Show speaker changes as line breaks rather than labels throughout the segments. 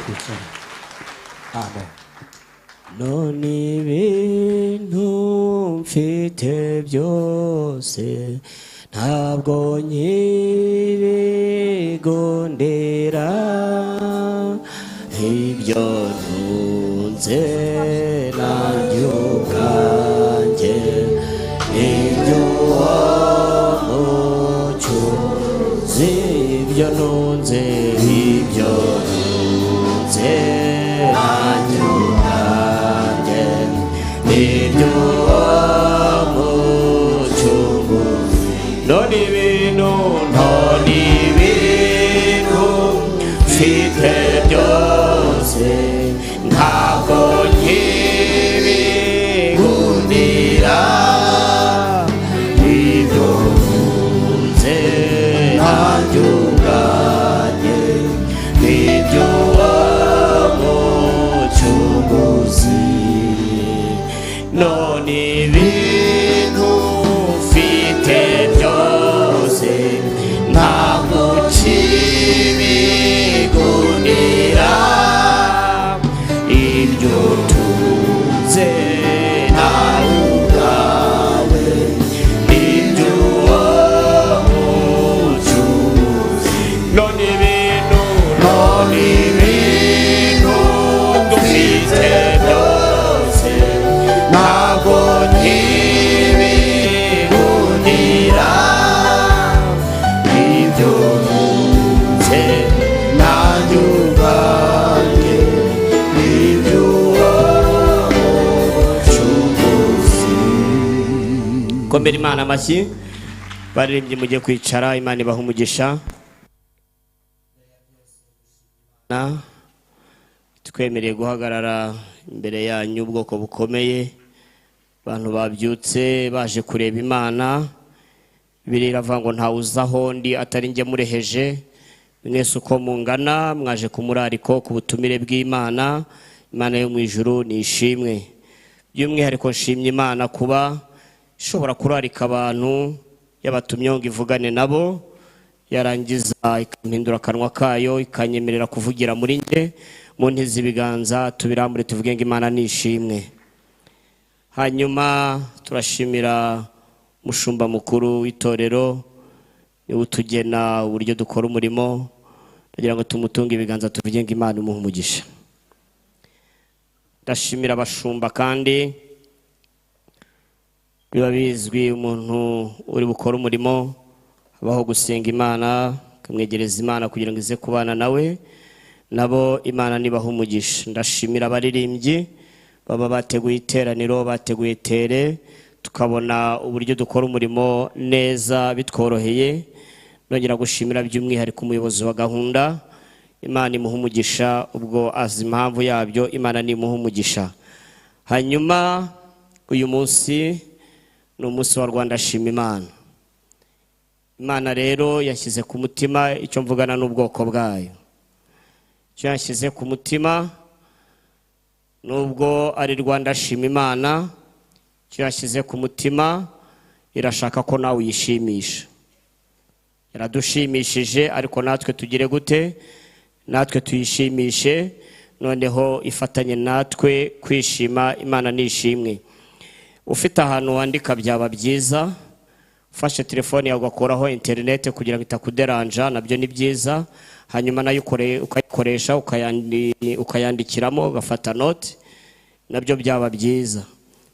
Twicare. Amen.
None ibintu mfite byose ntabwo nkibigondera, ibyo ntunze nanjye ubwanjye ibyo mucuzi, ibyo ntunze, ibyo ntunze nanjye ubwanjye ibyo mucunguzi. None ibintu, none ibintu mfite byose ntabwo nkibigundira, ibyo ntunze nanjye ubwanjye nibyo mucunguzi. None ibintu mfite byose ntabwo nkibigundira, ibyo utunze nawe ubwawe nibyo mucunguzi. None ibintu, none ibintu dufite byose ntabwo nkibigundira, ibyo ntunze nanjye ubwanjye nibyo mucunguzi. Komera Imana amashyi. Baririmbyi, mujye kwicara. Imana ibaha umugisha. Twemereye guhagarara imbere yanyu, ubwoko bukomeye, abantu babyutse baje kureba Imana. Bibiliya iravuga ngo ntawe uza aho ndi atari njye mureheje. Mwese uko mungana mwaje ku murariko, ku butumire bw'Imana. Imana yo mu ijuru ni ishimwe. By'umwihariko nshimye Imana kuba ishobora kurarika abantu yabatumyeho ngo ivugane nabo, yarangiza ikampindura akanwa kayo, ikanyemerera kuvugira muri njye. Muntize ibiganza, tubirambure, tuvuge ngo Imana ni ishimwe. Hanyuma turashimira umushumba mukuru w'itorero, niwe utugena uburyo dukora umurimo. Ndagira ngo tumutunge ibiganza, tuvuge ngo Imana imuhe umugisha. Ndashimira abashumba, kandi biba bizwi umuntu uri bukore umurimo habaho gusenga Imana, akamwegereza Imana kugira ngo ize kubana nawe. Nabo Imana nibaha umugisha. Ndashimira abaririmbyi baba bateguye iteraniro, bateguye tere, tukabona uburyo dukora umurimo neza bitworoheye. Nongera gushimira by'umwihariko umuyobozi wa gahunda, Imana imuha umugisha. Ubwo azi impamvu yabyo, Imana nimuha umugisha. Hanyuma uyu munsi ni umunsi wa Rwanda Shima Imana. Imana rero yashyize ku mutima icyo mvugana n'ubwoko bwayo. Icyo yashyize ku mutima, nubwo ari Rwanda Shima Imana, icyo yashyize ku mutima, irashaka ko nawe uyishimisha. Yaradushimishije, ariko natwe tugire gute? Natwe tuyishimishe, noneho ifatanye natwe kwishima. Imana ni ishimwe. Ufite ahantu wandika byaba byiza, ufashe telefone yawe ugakuraho interineti kugira ngo itakuderanja, nabyo ni byiza. Hanyuma nayo ukayikoresha, ukayandikiramo, ugafata note, nabyo byaba byiza.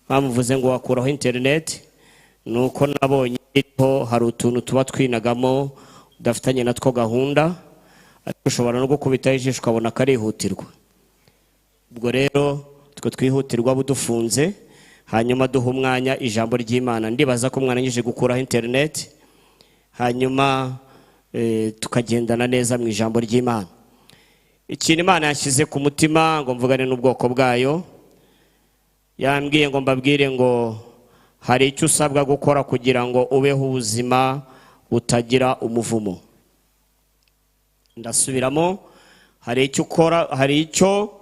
Mpamvu mvuze ngo wakuraho interineti ni uko nabonye ko hari utuntu tuba twinagamo udafitanye natwo gahunda, ariko ushobora no gukubitaho ijisho ukabona karihutirwa. Ubwo rero twe twihutirwa budufunze, hanyuma duha umwanya ijambo ry'Imana. Ndibaza ko mwarangije gukuraho interineti, hanyuma tukagendana neza mu ijambo ry'Imana. Ikintu Imana yashyize ku mutima ngo mvugane n'ubwoko bwayo, yambwiye ngo mbabwire ngo hari icyo usabwa gukora kugira ngo ubeho ubuzima butagira umuvumo. Ndasubiramo, hari icyo ukora, hari icyo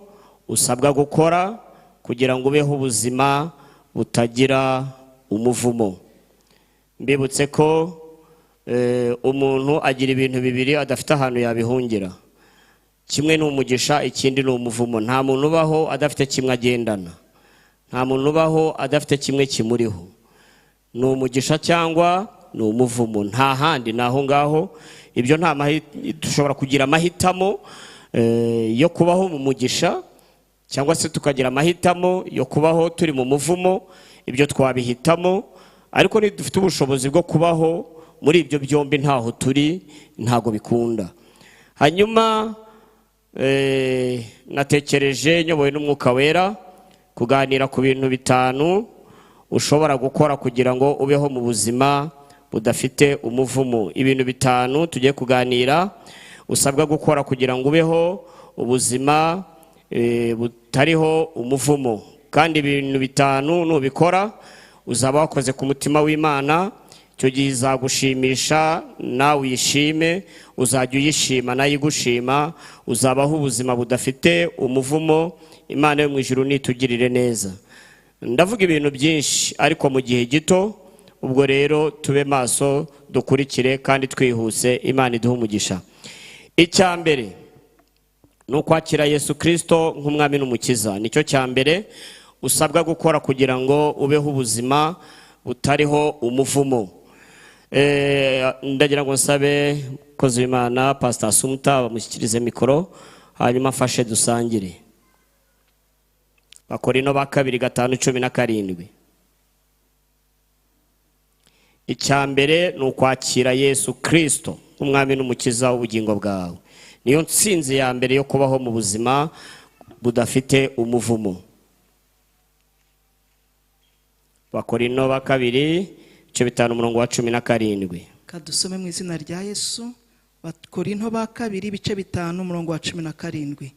usabwa gukora kugira ngo ubeho ubuzima butagira umuvumo. Mbibutse ko umuntu agira ibintu bibiri adafite ahantu yabihungira. Kimwe ni umugisha, ikindi ni umuvumo. Nta muntu ubaho adafite kimwe agendana, nta muntu ubaho adafite kimwe kimuriho. Ni umugisha cyangwa ni umuvumo, nta handi, ni aho ngaho. Ibyo nta dushobora kugira amahitamo yo kubaho mu mugisha, cyangwa se tukagira amahitamo yo kubaho turi mu muvumo. Ibyo twabihitamo, ariko ntidufite ubushobozi bwo kubaho muri ibyo byombi. Ntaho turi, ntago bikunda. Hanyuma natekereje nyobowe n'Umwuka Wera kuganira ku bintu 5 ushobora gukora kugira ngo ubeho mu buzima budafite umuvumo. Ibintu 5 tugiye kuganira usabwa gukora kugira ngo ubeho ubuzima butariho umuvumo. Kandi ibintu 5 nubikora uzaba wakoze ku mutima w'Imana. Icyo gihe izagushimisha, nawe uyishime, uzajya uyishima nayo igushima, uzabaho ubuzima budafite umuvumo. Imana yo mu ijuru nitugirire neza. Ndavuga ibintu byinshi ariko mu gihe gito, ubwo rero tube maso, dukurikire kandi twihuse. Imana iduhe umugisha. Icya mbere ni ukwakira Yesu Kristo nk'umwami n'umukiza. Nicyo cya mbere usabwa gukora kugira ngo ubeho ubuzima butariho umuvumo. Ndagira ngo nsabe umukozi w'Imana Pastor Sumuta bamushyikirize mikoro, hanyuma afashe dusangire. Abakorinto ba kabiri 5:17. Icya mbere ni ukwakira Yesu Kristo nk'umwami n'umukiza w'ubugingo bwawe. Niyo ntsinzi ya mbere yo kubaho mu buzima budafite umuvumo. Abakorinto ba kabiri 5:17.
Kadusome mu izina rya Yesu. Abakorinto ba kabiri 5:17.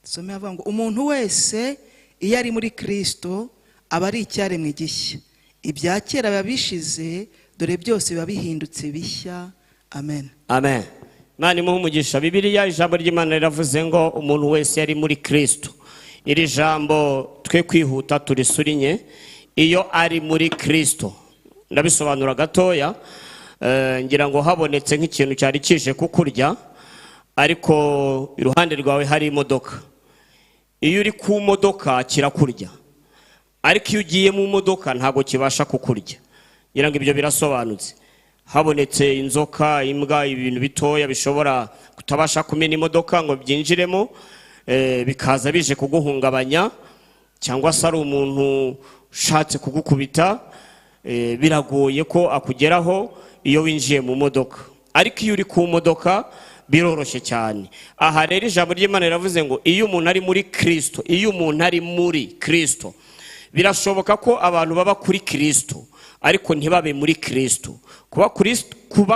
Dusome avuga ngo umuntu wese iyo ari muri Kristo aba ari icyaremwe gishya, ibya kera biba bishize, dore byose biba bihindutse bishya. Amen.
Amen. Imana imuhe umugisha. Bibiliya, ijambo ry'Imana riravuze ngo umuntu wese yari muri Kristo. Iri jambo twe kwihuta turisurinye. Iyo ari muri Kristo, ndabisobanura gatoya. Ngira ngo habonetse nk'ikintu cyari kije kukurya, ariko iruhande rwawe hari imodoka. Iyo uri ku modoka kirakurya, ariko iyo ugiye mu modoka ntabwo kibasha kukurya. Ngira ngo ibyo birasobanutse. Habonetse inzoka, imbwa, ibintu bitoya bishobora kutabasha kumena imodoka ngo byinjiremo, bikaza bije kuguhungabanya, cyangwa se ari umuntu ushatse kugukubita, biragoye ko akugeraho iyo winjiye mu modoka. Ariko iyo uri ku modoka biroroshye cyane. Aha rero ijambo ry'Imana riravuze ngo iyo umuntu ari muri Kristo, iyo umuntu ari muri Kristo, birashoboka ko abantu baba kuri Kristo ariko ntibabe muri Kristo. Kuba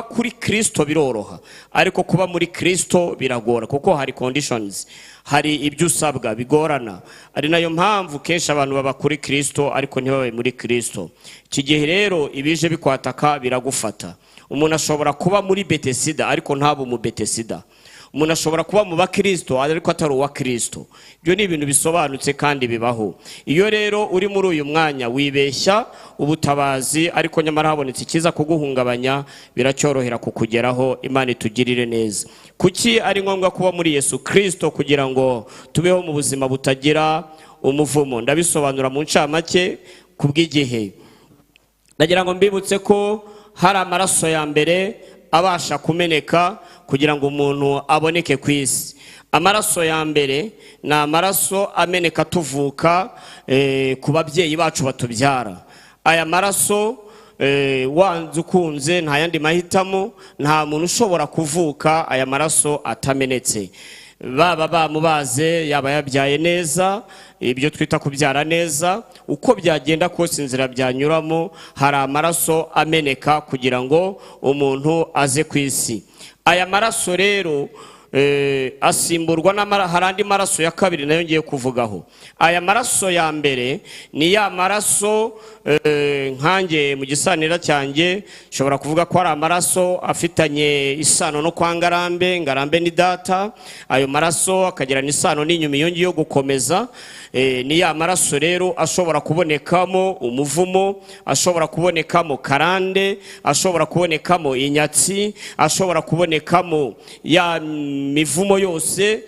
kuri Kristo biroroha, ariko kuba muri Kristo biragora, kuko hari conditions, hari ibyo usabwa bigorana. Ari nayo mpamvu kenshi abantu baba kuri Kristo ariko ntibabe muri Kristo. Iki gihe rero ibije bikwataka biragufata. Umuntu ashobora kuba muri Betesida ariko ntabe mu Betesida. Umuntu ashobora kuba mu bakristo ariko atari uwa Kristo. Ibyo ni ibintu bisobanutse kandi bibaho. Iyo rero uri muri uyu mwanya wibeshya ubutabazi, ariko nyamara habonetse ikiza kuguhungabanya, biracyorohera kukugeraho. Imana itugirire neza. Kuki ari ngombwa kuba muri Yesu Kristo kugira ngo tubeho mu buzima butagira umuvumo? Ndabisobanura mu ncamake kubw'igihe. Ndagira ngo mbibutse ko hari amaraso ya mbere abasha kumeneka kugira ngo umuntu aboneke ku isi. Amaraso ya mbere ni amaraso ameneka tuvuka ku babyeyi bacu batubyara. Aya maraso wanze ukunze nta yandi mahitamo, nta muntu ushobora kuvuka aya maraso atamenetse. Baba bamubaze, yaba yabyaye neza, ibyo twita kubyara neza, uko byagenda kose inzira byanyuramo, hari amaraso ameneka kugira ngo umuntu aze ku isi. Aya maraso rero asimburwa hari andi maraso ya kabiri nayo ngiye kuvugaho. Aya maraso ya mbere ni ya maraso nkanjye mu gisanira cyanjye nshobora kuvuga ko ari amaraso afitanye isano no kwa Ngarambe. Ngarambe ni data. Ayo maraso akagirana isano n'inyuma iyo ngiyo gukomeza. Ni ya maraso rero ashobora kubonekamo umuvumo, ashobora kubonekamo karande, ashobora kubonekamo inyatsi, ashobora kubonekamo ya mivumo yose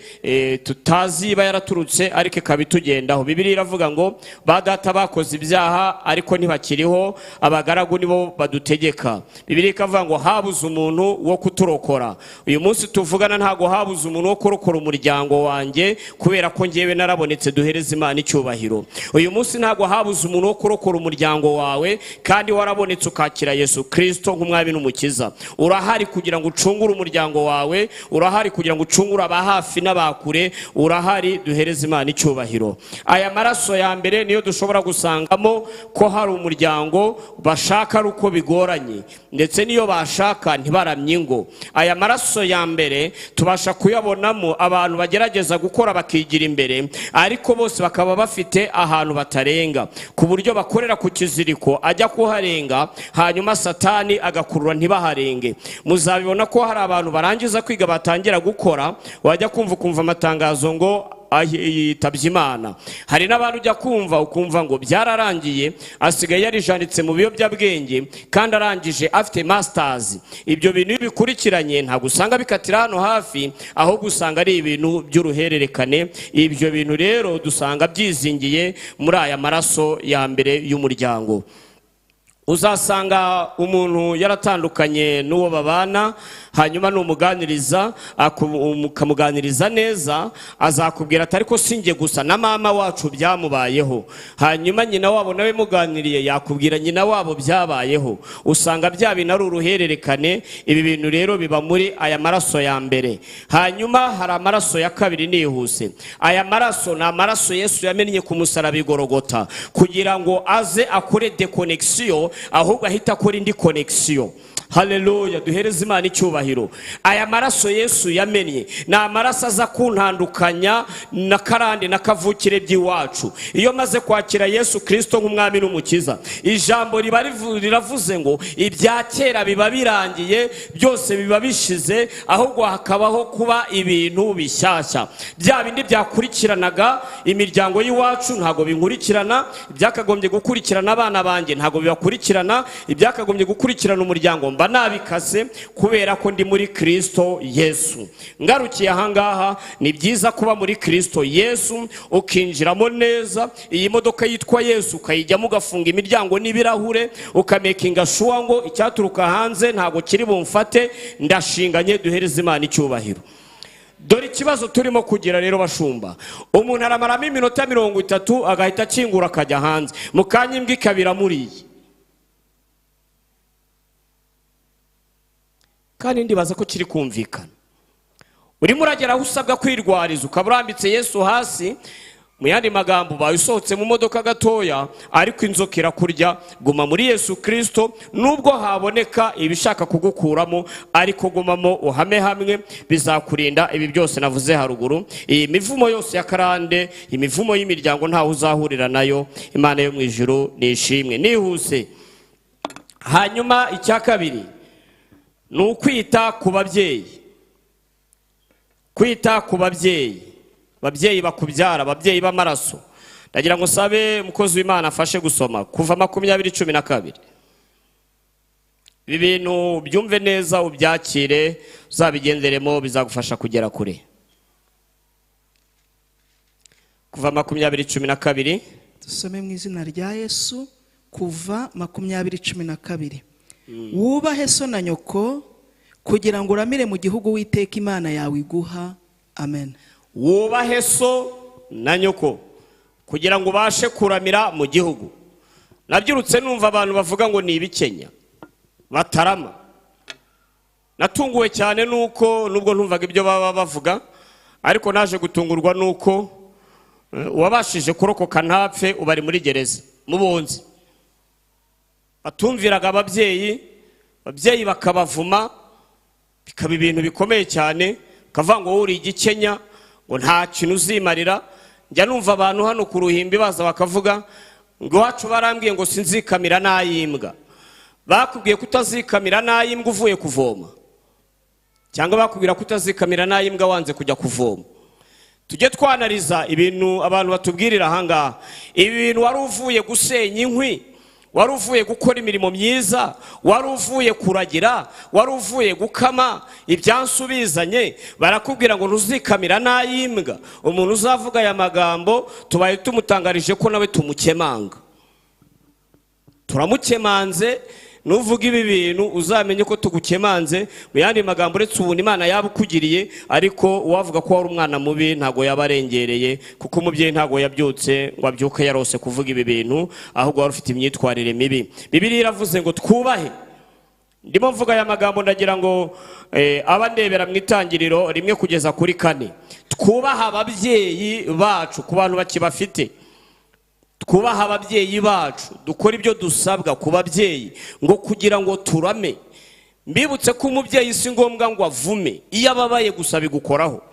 tutazi iba yaraturutse, ariko ikaba itugendaho. Bibiliya iravuga ngo ba data bakoze ibyaha ariko ntibakiriho, abagaragu nibo badutegeka. Bibiliya ikavuga ngo habuze umuntu wo kuturokora. Uyu munsi tuvugana ntago habuze umuntu wo kurokora umuryango wanjye, kubera ko njyewe narabonetse. Duhereze Imana icyubahiro. Uyu munsi ntago habuze umuntu wo kurokora umuryango wawe, kandi warabonetse ukakira Yesu Kristo nk'umwami n'umukiza. Urahari kugira ngo ucungure umuryango wawe, urahari kugira ngo ucungure aba hafi n'abakure, urahari. Duhereze Imana icyubahiro. Aya maraso ya mbere niyo dushobora gusangamo ko hari umuryango bashaka ari uko bigoranye, ndetse n'iyo bashaka ntibaramye ingo. Aya maraso ya mbere tubasha kuyabonamo abantu bagerageza gukora bakigira imbere, ariko bose bakaba bafite ahantu batarenga, ku buryo bakorera ku kiziriko ajya kuharenga, hanyuma Satani agakurura ntibaharenge. Muzabibona ko hari abantu barangiza kwiga, batangira gukora, wajya kumva ukumva amatangazo ngo yitabye Imana. Hari n'abantu ujya kumva ukumva ngo byararangiye, asigaye yarijanditse mu biyobyabwenge kandi arangije afite masters. Ibyo bintu iyo bikurikiranye ntabwo usanga bikatira hano hafi, ahubwo usanga ari ibintu by'uruhererekane. Ibyo bintu rero dusanga byizingiye muri aya maraso ya mbere y'umuryango. Uzasanga umuntu yaratandukanye n'uwo babana, hanyuma numuganiriza, ukamuganiriza neza, azakubwira ati ariko sinjye gusa, na mama wacu byamubayeho. Hanyuma nyina wabo nawe muganiriye yakubwira nyina wabo byabayeho. Usanga bya bintu ari uruhererekane. Ibi bintu rero biba muri aya maraso ya mbere. Hanyuma hari amaraso ya kabiri nihuse. Aya maraso ni amaraso Yesu yamennye ku musaraba i Gorogota, kugira ngo aze akore déconnexion, ahubwo ahita akora indi connexion. Haleluya, duhereze Imana icyubahiro. Aya maraso Yesu yamennye ni amaraso aza kuntandukanya na karande na kavukire by'iwacu. Iyo maze kwakira Yesu Kirisito nk'umwami n'umukiza, ijambo riba riravuze ngo ibya kera biba birangiye, byose biba bishize, ahubwo hakabaho kuba ibintu bishyashya. Bya bindi byakurikiranaga imiryango y'iwacu ntabwo binkurikirana, ibyakagombye gukurikirana abana banjye ntabwo bibakurikirana, ibyakagombye gukurikirana umuryango mba nabikase, kubera ko ndi muri Kristo Yesu. Ngarukiye ahangaha, ni byiza kuba muri Kristo Yesu, ukinjiramo neza iyi modoka yitwa Yesu, ukayijyamo, ugafunga imiryango n'ibirahure, ukamakinga sure ngo icyaturuka hanze ntabwo kiri bumfate, ndashinganye. Duhereze Imana icyubahiro. Dore ikibazo turimo kugira rero, bashumba: umuntu aramaramo iminota 30, agahita akingura akajya hanze, mu kanya imbwa ikaba iramuriye. Kandi ndibaza ko kiri kumvikana. Urimo uragera aho usabwa kwirwariza, ukaba urambitse Yesu hasi. Mu yandi magambo, ubaye usohotse mu modoka gatoya, ariko inzoka irakurya. Guma muri Yesu Kirisito, nubwo haboneka ibishaka kugukuramo, ariko gumamo uhame hamwe, bizakurinda ibi byose navuze haruguru. Iyi mivumo yose ya karande, imivumo y'imiryango, ntaho uzahurira nayo. Imana yo mu ijuru ni ishimwe. Nihuse, hanyuma icya kabiri ni ukwita ku babyeyi. Kwita ku babyeyi, ababyeyi bakubyara, ababyeyi b'amaraso. Ndagira ngo nsabe umukozi w'Imana afashe gusoma Kuva 20:12. Ibi bintu byumve neza, ubyakire, uzabigenderemo, bizagufasha kugera kure. Kuva 20:12.
Dusome mu izina rya Yesu. Kuva 20:12: "Wubahe so na nyoko, kugira ngo uramire mu gihugu Uwiteka Imana yawe iguha." Amen.
Wubahe so na nyoko kugira ngo ubashe kuramira mu gihugu. Nabyirutse numva abantu bavuga ngo ni ibikenya batarama. Natunguwe cyane nuko nubwo ntumvaga ibyo baba bavuga, ariko naje gutungurwa nuko uwabashije kurokoka ntapfe ubu ari muri gereza mubunzi. Batumviraga ababyeyi, ababyeyi bakabavuma, bikaba ibintu bikomeye cyane, bakavuga ngo wowe uri igikenya, ngo nta kintu uzimarira. Njya numva abantu hano ku ruhimbi baza bakavuga ngo iwacu barambwiye ngo sinzikamira n'ay'imbwa. Bakubwiye ko utazikamira n'ay'imbwa uvuye kuvoma, cyangwa bakubwira ko utazikamira n'ay'imbwa wanze kujya kuvoma? Tujye twanariza ibintu abantu batubwirira ahangaha. Ibi bintu, wari uvuye gusenya inkwi. Wari uvuye gukora imirimo myiza, wari uvuye kuragira, wari uvuye gukama, ibyansi ubizanye, barakubwira ngo ntuzikamira n'ayimbwa. Umuntu uzavuga aya magambo tubaye tumutangarije ko nawe tumukemanga, turamukemanze. Nuvuga ibi bintu uzamenye ko tugukemanze. Mu yandi magambo, uretse ubuntu Imana yaba ukugiriye, ariko uwavuga ko wari umwana mubi ntabwo yaba arengereye, kuko umubyeyi ntabwo yabyutse ngo abyuke yarose kuvuga ibi bintu, ahubwo wari ufite imyitwarire mibi. Bibiliya iravuze ngo twubahe. Ndimo mvuga aya magambo ndagira ngo abandebera mu Itangiriro 1 kugeza kuri 4, twubahe ababyeyi bacu ku bantu bakibafite. Twubaha ababyeyi bacu, dukora ibyo dusabwa ku babyeyi ngo kugira ngo turame. Mbibutse ko umubyeyi si ngombwa ngo avume, iyo ababaye gusa bigukoraho.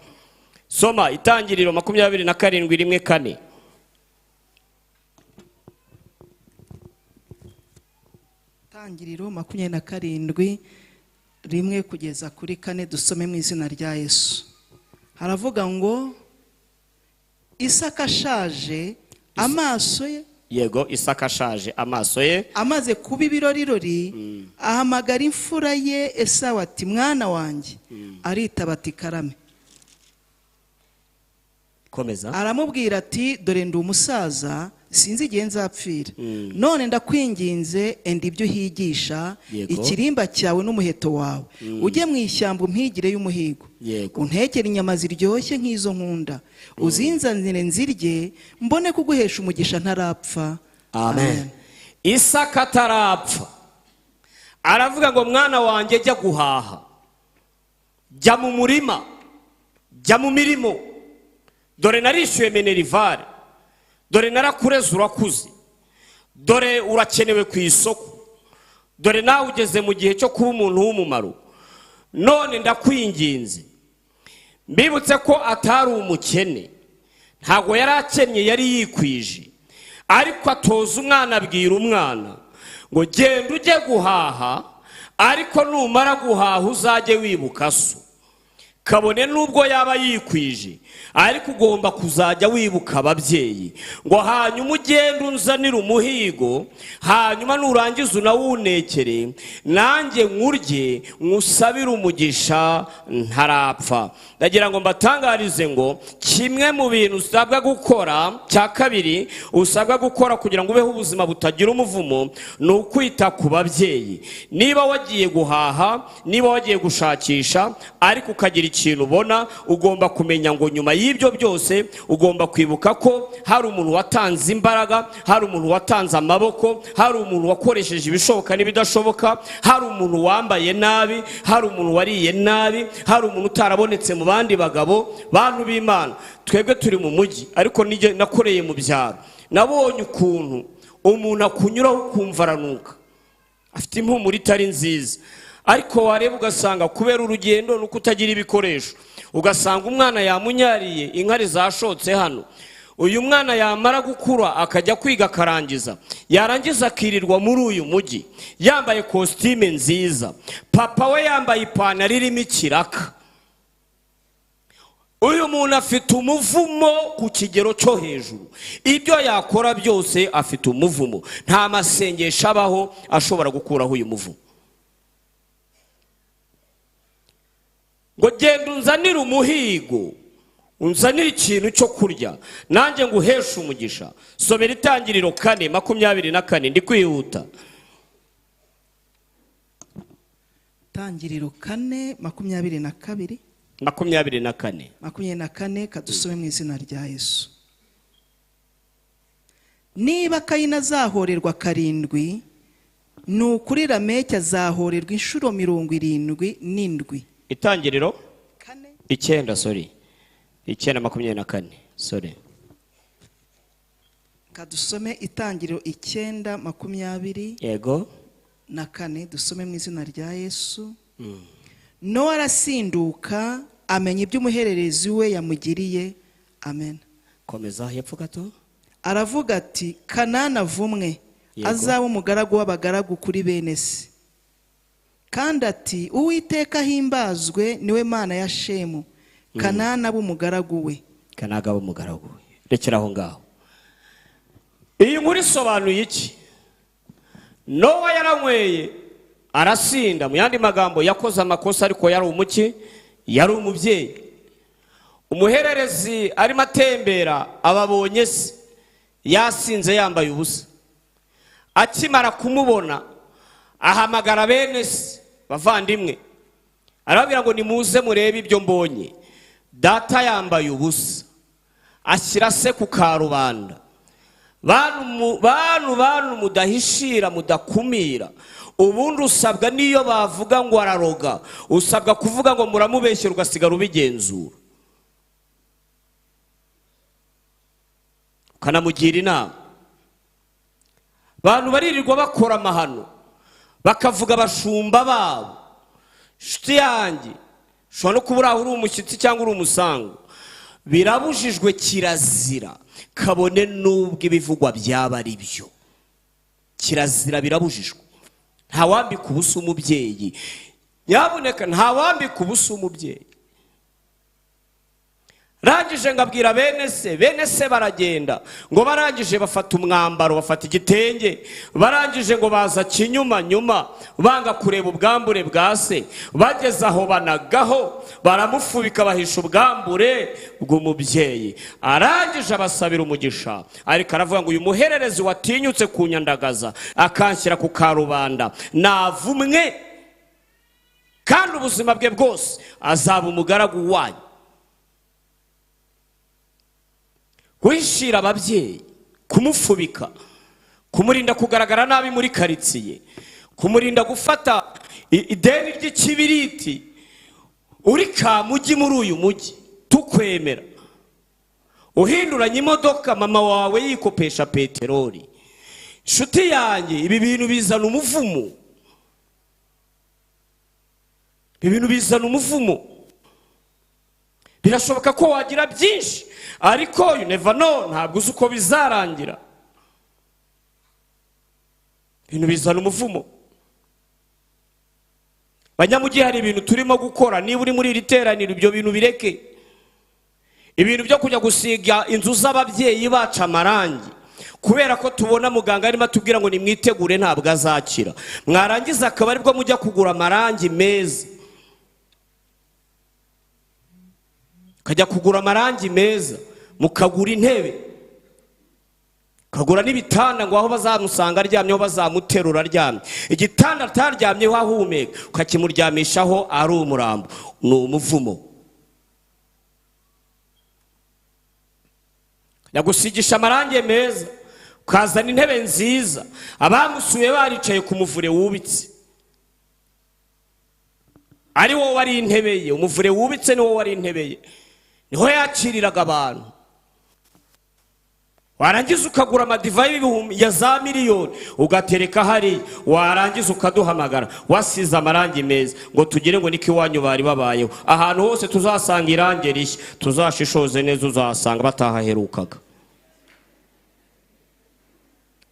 Soma Itangiriro 27 1-4.
Itangiriro 27 1 kugeza kuri 4, dusome mu izina rya Yesu. Haravuga ngo Isaka ashaje amaso ye,
yego, Isaka ashaje amaso ye
amaze kuba ibirorirori, ahamagara imfura ye Esawu ati mwana wanjye. Aritaba ati karame.
Komeza.
Aramubwira ati dore ndi umusaza, sinzi igihe nzapfira. None ndakwinginze enda ibyo uhigisha, ikirimba cyawe n'umuheto wawe, ujye mu ishyamba umpigire y'umuhigo, untekere inyama ziryoshye nk'izo nkunda, uzinzanire nzirye, mbone kuguhesha umugisha ntarapfa.
Amen. Isaka atarapfa aravuga ngo mwana wanjye jya guhaha, jya mu murima, jya mu mirimo, dore narishyuye minerivare, dore narakureze urakuze, dore urakenewe ku isoko, dore nawe ugeze mu gihe cyo kuba umuntu w'umumaro, none ndakwinginze. Mbibutse ko atari umukene, ntabwo yari akennye, yari yikwije, ariko atoza umwana, abwira umwana ngo genda ujye guhaha, ariko numara guhaha uzajye wibuka so. Kabone nubwo yaba yikwije, ariko ugomba kuzajya wibuka ababyeyi, ngo hanyuma ugende unzanire umuhigo, hanyuma nurangiza unawunekere, nanjye nkurye nkusabire umugisha ntarapfa. Ndagira ngo mbatangarize ngo kimwe mu bintu usabwa gukora, cya kabiri usabwa gukora kugira ngo ubeho ubuzima butagira umuvumo, ni ukwita ku babyeyi. Niba wagiye guhaha, niba wagiye gushakisha, ariko ukagira ikintu ubona, ugomba kumenya ngo nyuma y'ibyo byose ugomba kwibuka ko hari umuntu watanze imbaraga, hari umuntu watanze amaboko, hari umuntu wakoresheje ibishoboka n'ibidashoboka, hari umuntu wambaye nabi, hari umuntu wariye nabi, hari umuntu utarabonetse mu bandi bagabo. Bantu b'Imana, twebwe turi mu mujyi, ariko nakoreye mu byaro, nabonye ukuntu umuntu akunyuraho ukumva aranuka, afite impumuro itari nziza, ariko wareba ugasanga kubera urugendo nuko utagira ibikoresho, ugasanga umwana yamunyariye, inkari zashotse hano. Uyu mwana yamara gukura akajya kwiga akarangiza, yarangiza akirirwa muri uyu mujyi yambaye kositime nziza, papa we yambaye ipantaro irimo ikiraka. Uyu muntu afite umuvumo ku kigero cyo hejuru, ibyo yakora byose afite umuvumo, nta masengesho abaho ashobora gukuraho uyu muvumo. Ngo genda unzanire umuhigo, unzanire ikintu cyo kurya, nanjye nguheshe umugisha. Somera Itangiriro 4:24, ndi kwihuta.
Itangiriro 4:22
24
24, kadusome mu izina rya Yesu. Niba Kayini azahorerwa 7, ni ukuri Lameki azahorerwa inshuro 77.
Itangiriro 9, sorry, 9:24, sorry.
Kadusome Itangiriro 9:20
yego
na 4, dusome mu izina rya Yesu. Nowa arasinduka amenya ibyo umuhererezi we yamugiriye. Amen.
Komeza hepfo gato.
Aravuga ati Kanani avumwe, azaba umugaragu w'abagaragu kuri bene se. Kandi ati Uwiteka ahimbazwe, niwe Mana ya Shemu, Kanani abe umugaragu we.
Kanani abe umugaragu we. Rekera aho ngaho. Iyi nkuru isobanuye iki? Nowa yaranyweye arasinda, mu yandi magambo yakoze amakosa, ariko yari umuki, yari umubyeyi. Umuhererezi arimo atembera ababonye se yasinze yambaye ubusa. Akimara kumubona ahamagara bene se bavandimwe, arababwira ngo nimuze murebe ibyo mbonye, data yambaye ubusa. Ashyira se ku karubanda. Bantu mudahishira, mudakumira. Ubundi usabwa niyo bavuga ngo araroga, usabwa kuvuga ngo muramubeshyera, ugasigara ubigenzura, ukanamugira inama. Bantu baririrwa bakora amahano bakavuga abashumba babo. Inshuti yanjye, ushobora no kuba uri aho uri umushyitsi cyangwa uri umusango, birabujijwe, kirazira, kabone n'ubwo ibivugwa byaba ari byo. Kirazira, birabujijwe. Ntawambika ubusa umubyeyi, nyabuneka, ntawambika ubusa umubyeyi. Rangije ngabwira bene se, bene se baragenda ngo barangije bafata umwambaro, bafata igitenge, barangije ngo baza kinyuma nyuma, banga kureba ubwambure bwa se. Bageze aho banagaho baramufubika, bahisha ubwambure bw'umubyeyi. Arangije abasabira umugisha, ariko aravuga ngo uyu muhererezi watinyutse kunyandagaza akanshyira ku karubanda navumwe, kandi ubuzima bwe bwose azaba umugaragu wanyu. Guhishira ababyeyi, kumufubika, kumurinda kugaragara nabi muri karitsiye, kumurinda gufata ideni ry'ikibiriti uri kamugi muri uyu mujyi tukwemera, uhinduranya imodoka mama wawe yikopesha peteroli. Inshuti yanjye, ibi bintu bizana umuvumo, ibi bintu bizana umuvumo. Birashoboka ko wagira byinshi, ariko you never know, ntabwo uzi uko bizarangira. Ibintu bizana umuvumo. Banyamujyi, hari ibintu turimo gukora, niba uri muri iri teraniro ibyo bintu bireke. Ibintu byo kujya gusiga inzu z'ababyeyi bacu amarangi, kubera ko tubona muganga arimo atubwira ngo nimwitegure ntabwo azakira, mwarangiza akaba aribwo mujya kugura amarangi meza, kajya kugura amarangi meza, mukagura intebe, kagura n'ibitanda ngo aho bazamusanga aryamye, aho bazamuterura aryamye, igitanda ataryamyeho ahumeka, ukakimuryamishaho ari umurambo. Ni umuvumo. Yagusigisha amarangi meza, ukazana intebe nziza, abamusuye baricaye ku muvure wubitse, ari wowe wari intebe ye, umuvure wubitse ni wowe wari intebe ye, niho yakiriraga abantu. Warangiza ukagura amadivayi y'ibihumbi ya za miliyoni ugatereka hariya, warangiza ukaduhamagara wasize amarangi meza ngo tugire ngo niko iwanyu bari babayeho. Ahantu hose tuzasanga irangi rishya, tuzashishoze neza, uzasanga batahaherukaga.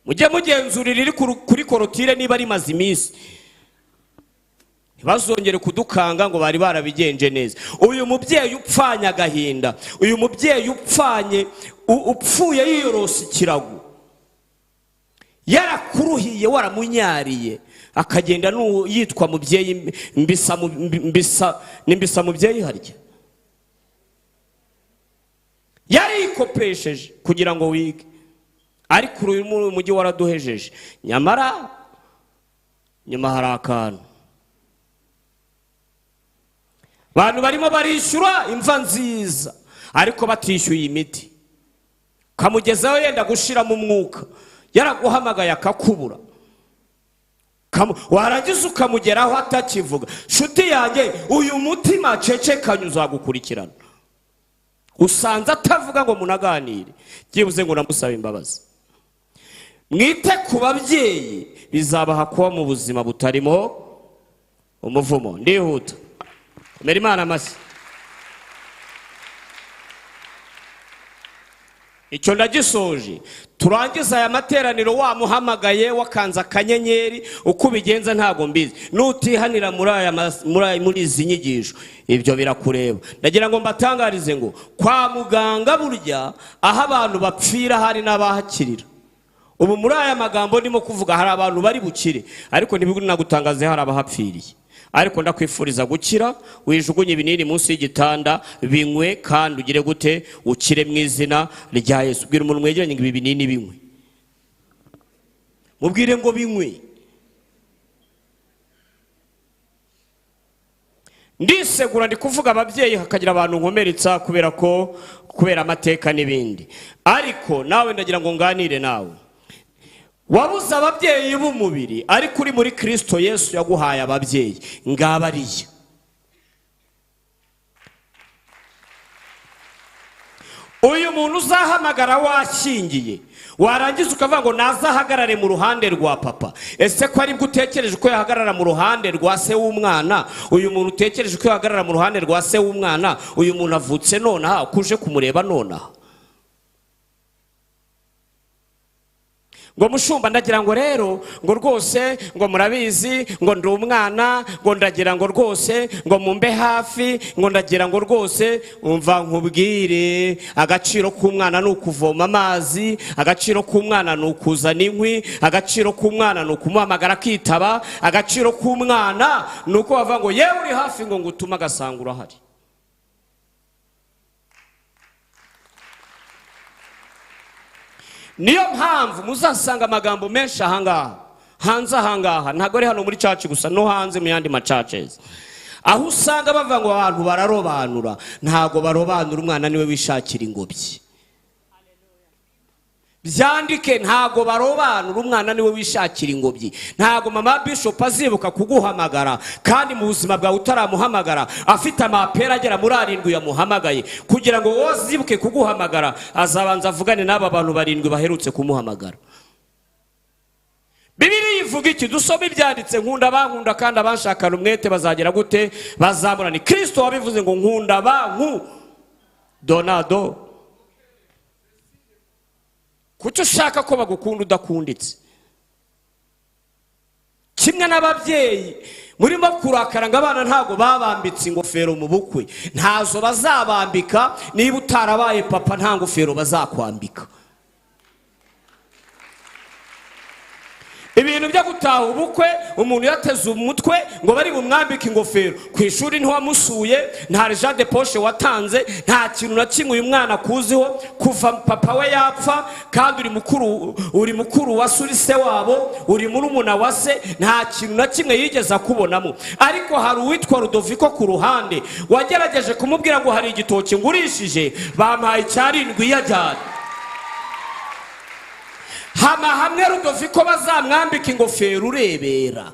Mujye mugenzurira iri kuri korotire niba rimaze iminsi, ntibazongere kudukanga ngo bari barabigenje neza. Uyu mubyeyi upfanye agahinda, uyu mubyeyi upfanye, upfuye yiyorosa ikirago, yarakuruhiye waramunyariye, akagenda yitwa mubyeyi mbisa, mbisa n'imbisa mubyeyi harya, yarikopesheje kugira ngo wige, ariko uyu mujyi waraduhejeje. Nyamara nyuma hari akantu, abantu barimo barishyura imva nziza ariko batishyuye imiti, ukamugezaho yenda gushiramo umwuka, yaraguhamagaye akakubura, warangiza ukamugeraho atakivuga. Nshuti yanjye, uyu mutima cecekanye uzagukurikirana. Usanze atavuga ngo munaganire, byibuze ngo namusabe imbabazi. Mwite ku babyeyi, bizabaha kuba mu buzima butarimo umuvumo. Ndihuta, komera Imana amashyi. Icyo ndagisoje. Turangiza aya materaniro wamuhamagaye wakanze akanyenyeri, uko ubigenza ntabwo mbizi. Nutihanira muri izi nyigisho ibyo birakureba. Ndagira ngo mbatangarize ngo kwa muganga burya aho abantu bapfira hari n'abahakirira. Ubu muri aya magambo ndimo kuvuga hari abantu bari bukire, ariko ntibigunagutangaze hari abahapfiriye. Ariko ndakwifuriza gukira, wijugunye ibinini munsi y'igitanda, binywe kandi ugire gute, ukire mu izina rya Yesu. Bwira umuntu mwegeranye ngo ibi binini binywe, mubwire ngo binywe. Ndisegura ndi kuvuga ababyeyi hakagira abantu nkomeretsa kubera ko kubera amateka n'ibindi, ariko nawe ndagira ngo nganire nawe. Wabuze ababyeyi b'umubiri, ariko uri muri Kristo Yesu yaguhaye ababyeyi ngabariya. Uyu muntu uzahamagara washyingiye, warangiza ukavuga ngo nazahagarare mu ruhande rwa papa. Ese ko aribwo utekereje ko yahagarara mu ruhande rwa se w'umwana? Uyu muntu utekereje ko yahagarara mu ruhande rwa se w'umwana, uyu muntu avutse nonaha, kuje kumureba nonaha. Ngo mushumba ndagira ngo rero ngo rwose ngo murabizi ngo ndi umwana, ngo ndagira ngo rwose ngo mumbe hafi, ngo ndagira ngo rwose umva nkubwire, agaciro k'umwana ni ukuvoma amazi, agaciro k'umwana ni ukuzana inkwi, agaciro k'umwana ni ukumuhamagara akitaba, agaciro k'umwana ni uko bavuga ngo yewe uri hafi ngo ngutume agasanga urahari. Niyo mpamvu muzasanga amagambo menshi ahangaha hanze ahangaha, ntabwo ari hano muri church gusa, no hanze mu yandi ma churches, aho usanga bavuga ngo abantu bararobanura. Ntago barobanura, umwana niwe wishakira ingobyi. Byandike, ntago barobanura, umwana niwe wishakira ingobyi. Ntago mama bishop azibuka kuguhamagara kandi mu buzima bwawe utaramuhamagara, afite amapera agera muri 7 yamuhamagaye. Kugira ngo wowe azibuke kuguhamagara, azabanza avugane n'aba bantu 7 baherutse kumuhamagara. Bibiliya ivuga iki? Dusome ibyanditse. Nkunda abankunda kandi abanshakana umwete bazagera gute? Bazamura. Ni Kristo wabivuze ngo nkunda abanku Donado. Kuki ushaka ko bagukunda udakunditse? Kimwe n'ababyeyi murimo kurakara ngo abana ntago babambitse ingofero mu bukwe, ntazo bazabambika. Niba utarabaye papa nta ngofero bazakwambika. Ibintu byo gutaha ubukwe umuntu yateze umutwe ngo bari bumwambike ingofero, ku ishuri ntiwamusuye, nta argent de poche watanze, nta kintu na kimwe uyu mwana akuziho kuva papa we yapfa, kandi uri mukuru wa se, uri se wabo, uri murumuna wa se, nta kintu na kimwe yigeze akubonamo. Ariko hari uwitwa Rudoviko ku ruhande wagerageje kumubwira ngo hari igitoki ngurishije, bampaye 7 yajyana. Hama hamwe Rudoviko bazamwambika ingofero urebera.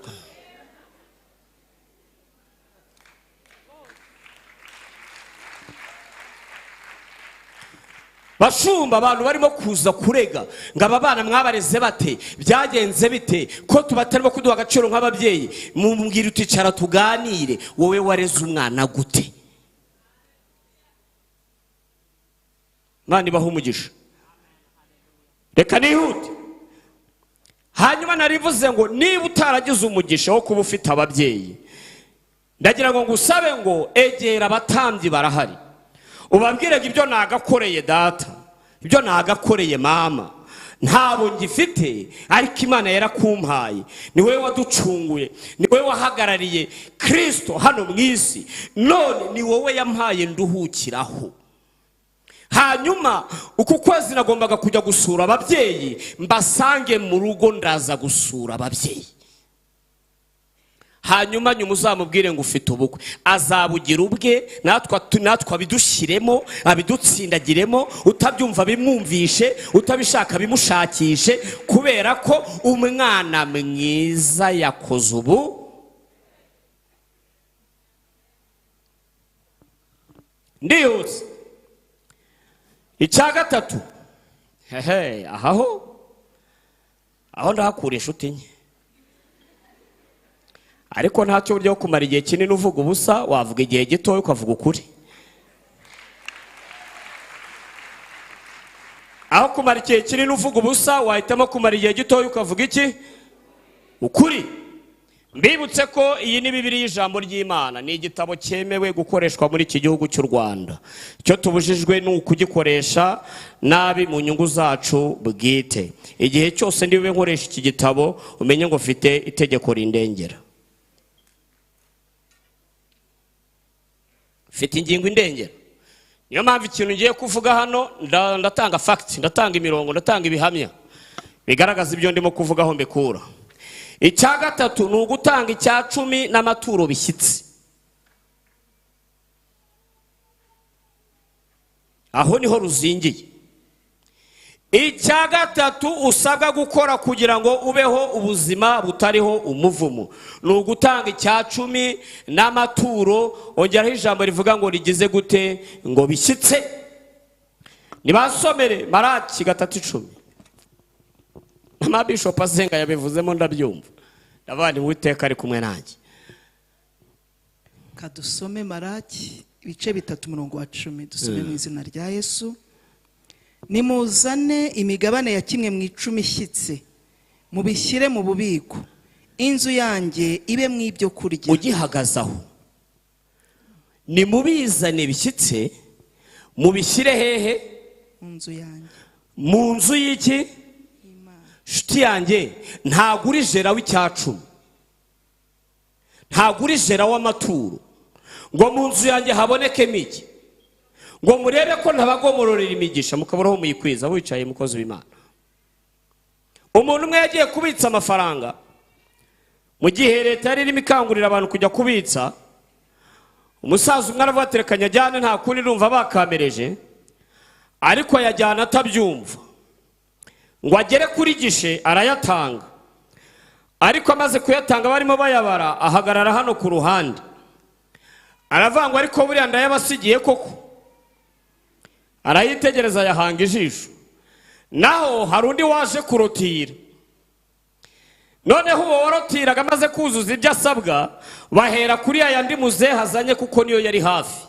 Bashumba abantu barimo kuza kurega ngo aba bana mwabareze bate, byagenze bite, ko tubatarimo kuduha agaciro nk'ababyeyi? Mumbwira uticara tuganire, wowe wareze umwana gute? Imana ibahe umugisha. Reka nihute. Hanyuma narivuze ngo niba utaragize umugisha wo kuba ufite ababyeyi, ndagira ngo ngusabe ngo egera abatambyi barahari, ubabwire ngo ibyo nagakoreye data, ibyo nagakoreye mama, ntabo ngifite, ariko Imana yarakumpaye, ni wowe waducunguye, ni wowe wahagarariye Kristo hano mu isi, none ni wowe yampaye nduhukiraho. Hanyuma uku kwezi nagombaga kujya gusura ababyeyi, mbasange mu rugo, ndaza gusura ababyeyi. Hanyuma nyuma uzamubwire ngo ufite ubukwe, azabugira ubwe, natwe abidushyiremo, abidutsindagiremo, utabyumva bimwumvishe, utabishaka bimushakishe, kubera ko umwana mwiza yakoze ubu. Ndihuse. Icya gatatu, hehe, aho ndahakura inshuti nke, ariko ntacyo buryo kumara igihe kinini uvuga ubusa, wavuga igihe gito ukavuga ukuri. Aho kumara igihe kinini uvuga ubusa, wahitamo kumara igihe gito ukavuga iki? Ukuri. Mbibutse ko iyi ni Bibiliya, ijambo ry'Imana, ni igitabo cyemewe gukoreshwa muri iki gihugu cy'u Rwanda. Icyo tubujijwe ni ukugikoresha nabi mu nyungu zacu bwite. Igihe cyose ndiwe nkoresha iki gitabo, umenye ngo mfite itegeko rindengera, mfite ingingo indengera. Niyo mpamvu ikintu ngiye kuvuga hano, ndatanga facts, ndatanga imirongo, ndatanga ibihamya bigaragaza ibyo ndimo kuvugaho mbikura. Icya gatatu ni ugutanga icya cumi n'amaturo bishyitse. Aho niho ruzingiye. Icya gatatu usabwa gukora kugira ngo ubeho ubuzima butariho umuvumo ni ugutanga icya cumi n'amaturo. Ongeraho ijambo rivuga ngo rigize gute? Ngo bishyitse. Nibasomere Maraki 3:10. Mama Bishop asenga yabivuzemo, ndabyumva, ndavuga nti Uwiteka ari kumwe nanjye.
Kadusome Maraki ibice 3 umurongo wa 10, dusome mu izina rya Yesu. Nimuzane imigabane ya kimwe mu 10 ishyitse, mubishyire mu bubiko, inzu yanjye ibe mu ibyo kurya.
Ugihagaze aho, nimubizane bishyitse, mubishyire hehe?
Mu nzu yanjye.
Mu nzu y'iki? Nshuti yanjye, ntabwo uri jera w'icyacumi, ntabwo uri jera w'amaturo, ngo mu nzu yanjye habonekemo iki, ngo murebe ko ntabagomororera imigisha mukabura aho muyikwiza. Wicaye, mukozi w'Imana. Umuntu umwe yagiye kubitsa amafaranga mu gihe leta yari irimo ikangurira abantu kujya kubitsa. Umusaza umwe aravuga ati reka nyajyane, nta kundi, numva bakamereje. Ariko ayajyana atabyumva, ngo agere kuri gishe arayatanga. Ariko amaze kuyatanga, barimo bayabara, ahagarara hano ku ruhande, aravuga ngo ariko buriya ndayabasigiye koko? Arayitegereza, ayahanga ijisho. Naho hari undi waje kurotira. Noneho uwo warotiraga amaze kuzuza ibyo asabwa, bahera kuri aya ndi muzehe azanye, kuko niyo yari hafi,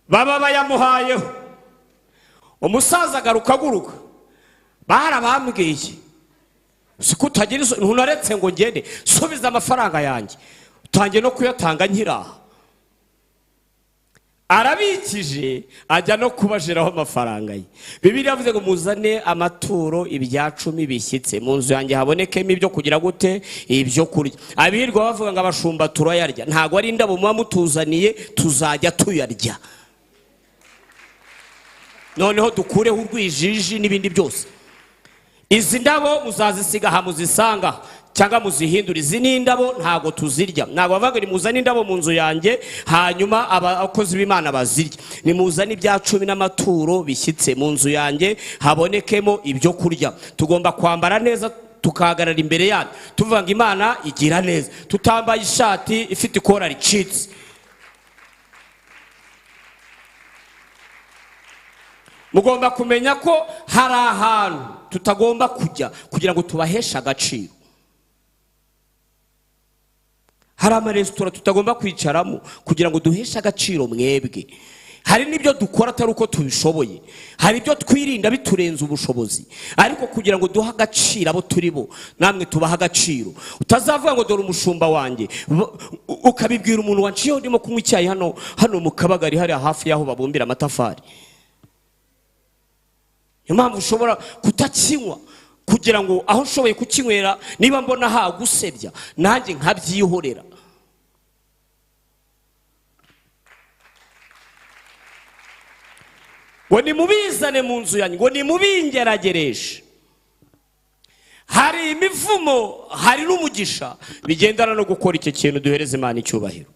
baba bayamuhayeho. Umusaza agaruka aguruka, barabambwiye siko utagira izo, ntunaretse ngo ngende, subiza amafaranga yanjye, utangiye no kuyatanga nkiraha. Arabikije, ajya no kubajiraho amafaranga ye. Bibiliya yavuze ngo muzane amaturo, ibya cumi bishyitse, mu nzu yanjye habonekemo ibyo kugira gute? Ibyo kurya. Abirwa bavuga ngo abashumba turayarya, ntabwo ari indabo muba mutuzaniye, tuzajya tuyarya. Noneho dukureho urwijiji n'ibindi byose. Izi ndabo muzazisiga aha muzisanga, cyangwa muzihindure. Izi ni indabo, ntabwo tuzirya. Ntabwo bavuga ngo nimuzane indabo mu nzu yanjye hanyuma abakozi b'Imana bazirya. Nimuzane ibya cumi n'amaturo bishyitse, mu nzu yanjye habonekemo ibyo kurya. Tugomba kwambara neza, tukahagarara imbere yanyu tuvuga ngo Imana igira neza, tutambaye ishati ifite ikora ricitse. Mugomba kumenya ko hari ahantu tutagomba kujya kugira ngo tubaheshe agaciro. Hari amaresitora tutagomba kwicaramo kugira ngo duheshe agaciro mwebwe. Hari n'ibyo dukora atari uko tubishoboye, hari ibyo twirinda biturenze ubushobozi, ariko kugira ngo duhe agaciro abo turi bo, namwe tubahe agaciro. Utazavuga ngo dore umushumba wanjye, ukabibwira umuntu wanciyeho ndimo kunywa icyayi hano hano mu Kabagari, hariya hafi y'aho babumbira amatafari. Niyo mpamvu ushobora kutakinywa kugira ngo aho nshoboye kukinywera, niba mbona hagusebya, nanjye nkabyihorera. Ngo nimubizane mu nzu yanjye, ngo nimubingeragereshe. Hari imivumo, hari n'umugisha bigendana no gukora iki kintu. Duhereze Imana icyubahiro.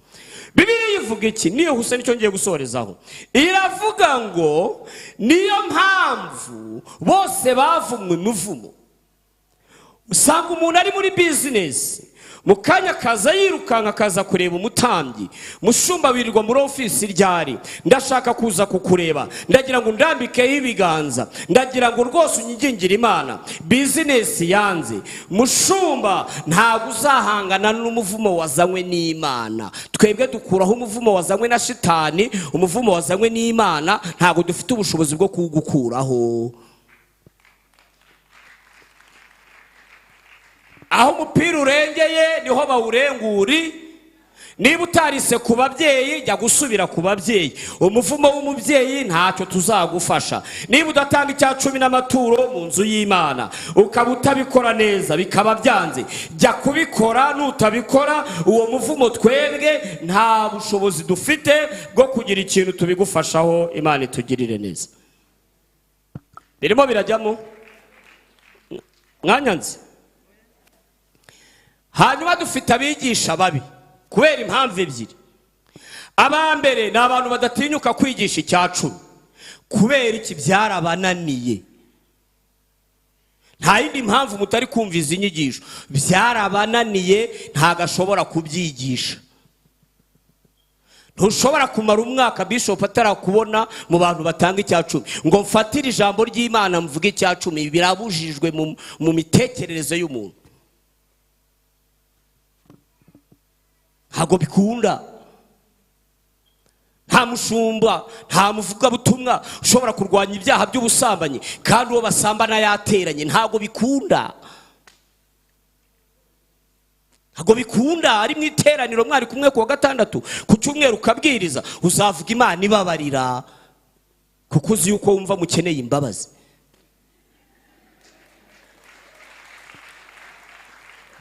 Bibiliya ivuga iki? Niyo gusa nicyo ngiye gusorezaho. Iravuga ngo niyo mpamvu bose bavumwe imivumo. Usanga umuntu ari muri bizinesi, mu kanya akaza yirukanka, akaza kureba umutambyi. Mushumba, wirirwa muri ofisi ryari? Ndashaka kuza kukureba, ndagira ngo ndambikeho ibiganza, ndagira ngo rwose unyingingire Imana, bizinesi yanze. Mushumba, ntabwo uzahangana n'umuvumo wazanywe n'Imana. Twebwe dukuraho umuvumo wazanywe na shitani. Umuvumo wazanywe n'Imana ntabwo dufite ubushobozi bwo kuwugukuraho. Aho umupira urengeye niho bawurenguri. Niba utarise ku babyeyi, jya gusubira ku babyeyi. Umuvumo w'umubyeyi ntacyo tuzagufasha. Niba udatanga icya cumi n'amaturo mu nzu y'Imana, ukaba utabikora neza bikaba byanze, jya kubikora. Nutabikora, uwo muvumo twebwe nta bushobozi dufite bwo kugira ikintu tubigufashaho. Imana itugirire neza. Birimo birajyamo mwanyanze. Hanyuma dufite abigisha babi kubera impamvu ebyiri. Aba mbere ni abantu badatinyuka kwigisha icya cumi. Kubera iki? Byarabananiye. Nta yindi mpamvu mutari kumva izi nyigisho, byarabananiye, ntabwo ashobora kubyigisha. Ntushobora kumara umwaka bishop atarakubona mu bantu batanga icya cumi ngo mfatire ijambo ry'Imana mvuge icya cumi. Birabujijwe mu mitekerereze y'umuntu, ntabwo bikunda. Nta mushumba, nta muvugabutumwa ushobora kurwanya ibyaha by'ubusambanyi kandi uwo basambana yateranye. Ntabwo bikunda, ntabwo bikunda. Ari mu iteraniro mwari kumwe ku wa gatandatu, ku cyumweru ukabwiriza, uzavuga Imana ibabarira kuko uzi yuko wumva mukeneye imbabazi.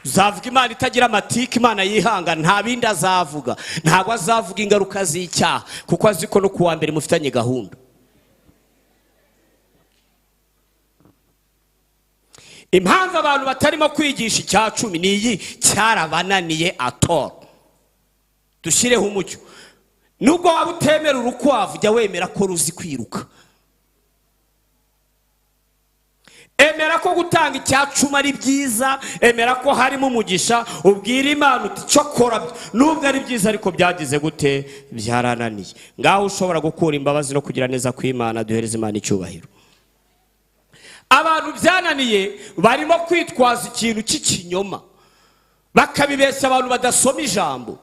Uzavuga Imana itagira amatike, Imana yihangana, nta bindi azavuga. Ntabwo azavuga ingaruka z'icyaha kuko azi ko no kuwa mbere mufitanye gahunda. Impamvu abantu batarimo kwigisha icya cumi ni iyi: cyarabananiye atora. Dushyireho umucyo. Nubwo waba utemera urukwavu, jya wemera ko ruzi kwiruka. Emera ko gutanga icya cumi ari byiza, emera ko harimo umugisha, ubwira Imana uti cyo kora nubwo ari byiza ariko byagize gute? Byarananiye. Ngaho ushobora gukura imbabazi no kugira neza kw'Imana. Duhereze Imana icyubahiro. Abantu byananiye barimo kwitwaza ikintu cy'ikinyoma, bakabibeshya abantu badasoma ijambo.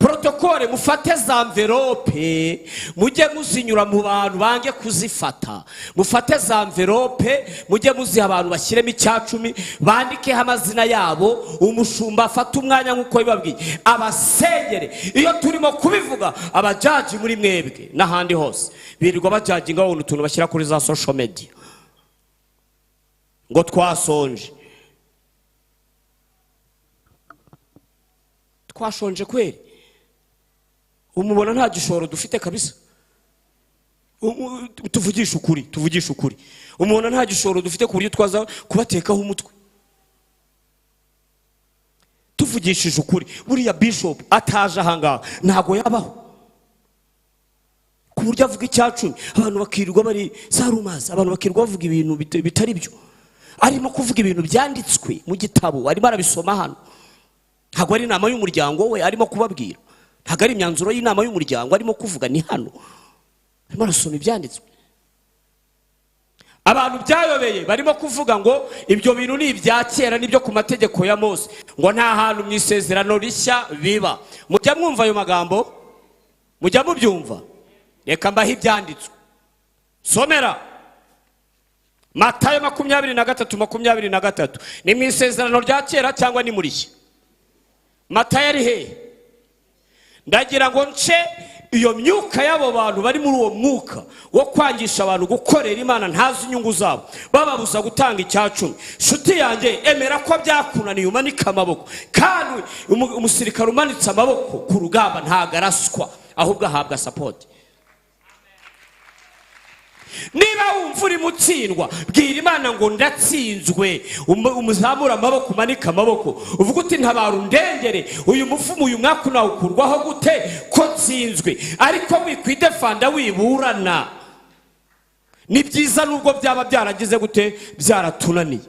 Protokole, mufate za envelope mujye muzinyura mu bantu bange kuzifata. Mufate za envelope mujye muziha abantu bashyiremo icya cumi, bandikeho amazina yabo. Umushumba afate umwanya nk'uko bibabwiye, abasengere. Iyo turimo kubivuga, abajaji muri mwebwe n'ahandi hose birirwa bajaginga babona utuntu bashyira kuri za social media ngo twasonje. Twashonje kweri? Umubona nta gishoro dufite kabisa. Tuvugisha ukuri, tuvugisha ukuri. Umubona nta gishoro dufite ku buryo twaza kubatekaho umutwe. Tuvugishije ukuri, buriya bishop ataje ahangaha ntago yabaho ku buryo avuga icya cumi abantu bakirirwa bari sarumazi, abantu bakirirwa bavuga ibintu bitari byo. Arimo kuvuga ibintu byanditswe mu gitabo, arimo arabisoma hano. Ntabwo ari inama y'umuryango we arimo kubabwira, ntabwo ari imyanzuro y'inama y'umuryango arimo kuvuga, ni hano arimo arasoma ibyanditswe. Abantu byayobeye barimo kuvuga ngo ibyo bintu ni ibya kera, nibyo ku mategeko ya Mose, ngo nta hantu mu isezerano rishya biba. Mujya mwumva ayo magambo? Mujya mubyumva? Reka mbahe ibyanditswe. Somera Matayo 23:23. Ni mu isezerano rya kera cyangwa ni muri rishya? Matayo ari hehe? Ndagira ngo nce iyo myuka y'abo bantu bari muri uwo mwuka wo kwangisha abantu gukorera Imana ntazi inyungu zabo, bababuza gutanga icya cumi. Nshuti yanjye, emera ko byakunaniye, umanike amaboko. Kandi umusirikare umanitse amaboko ku rugamba ntago araswa, ahubwo ahabwa sapoti. Niba wumva uri mutsindwa, bwira Imana ngo ndatsinzwe, umuzamura amaboko, umanike amaboko, uvuga uti ntabara undengere, uyu muvumo uyu mwaka unawukurwaho gute ko nsinzwe? Ariko wikwidefanda, wiburana. Ni byiza nubwo byaba byaragize gute, byaratunaniye.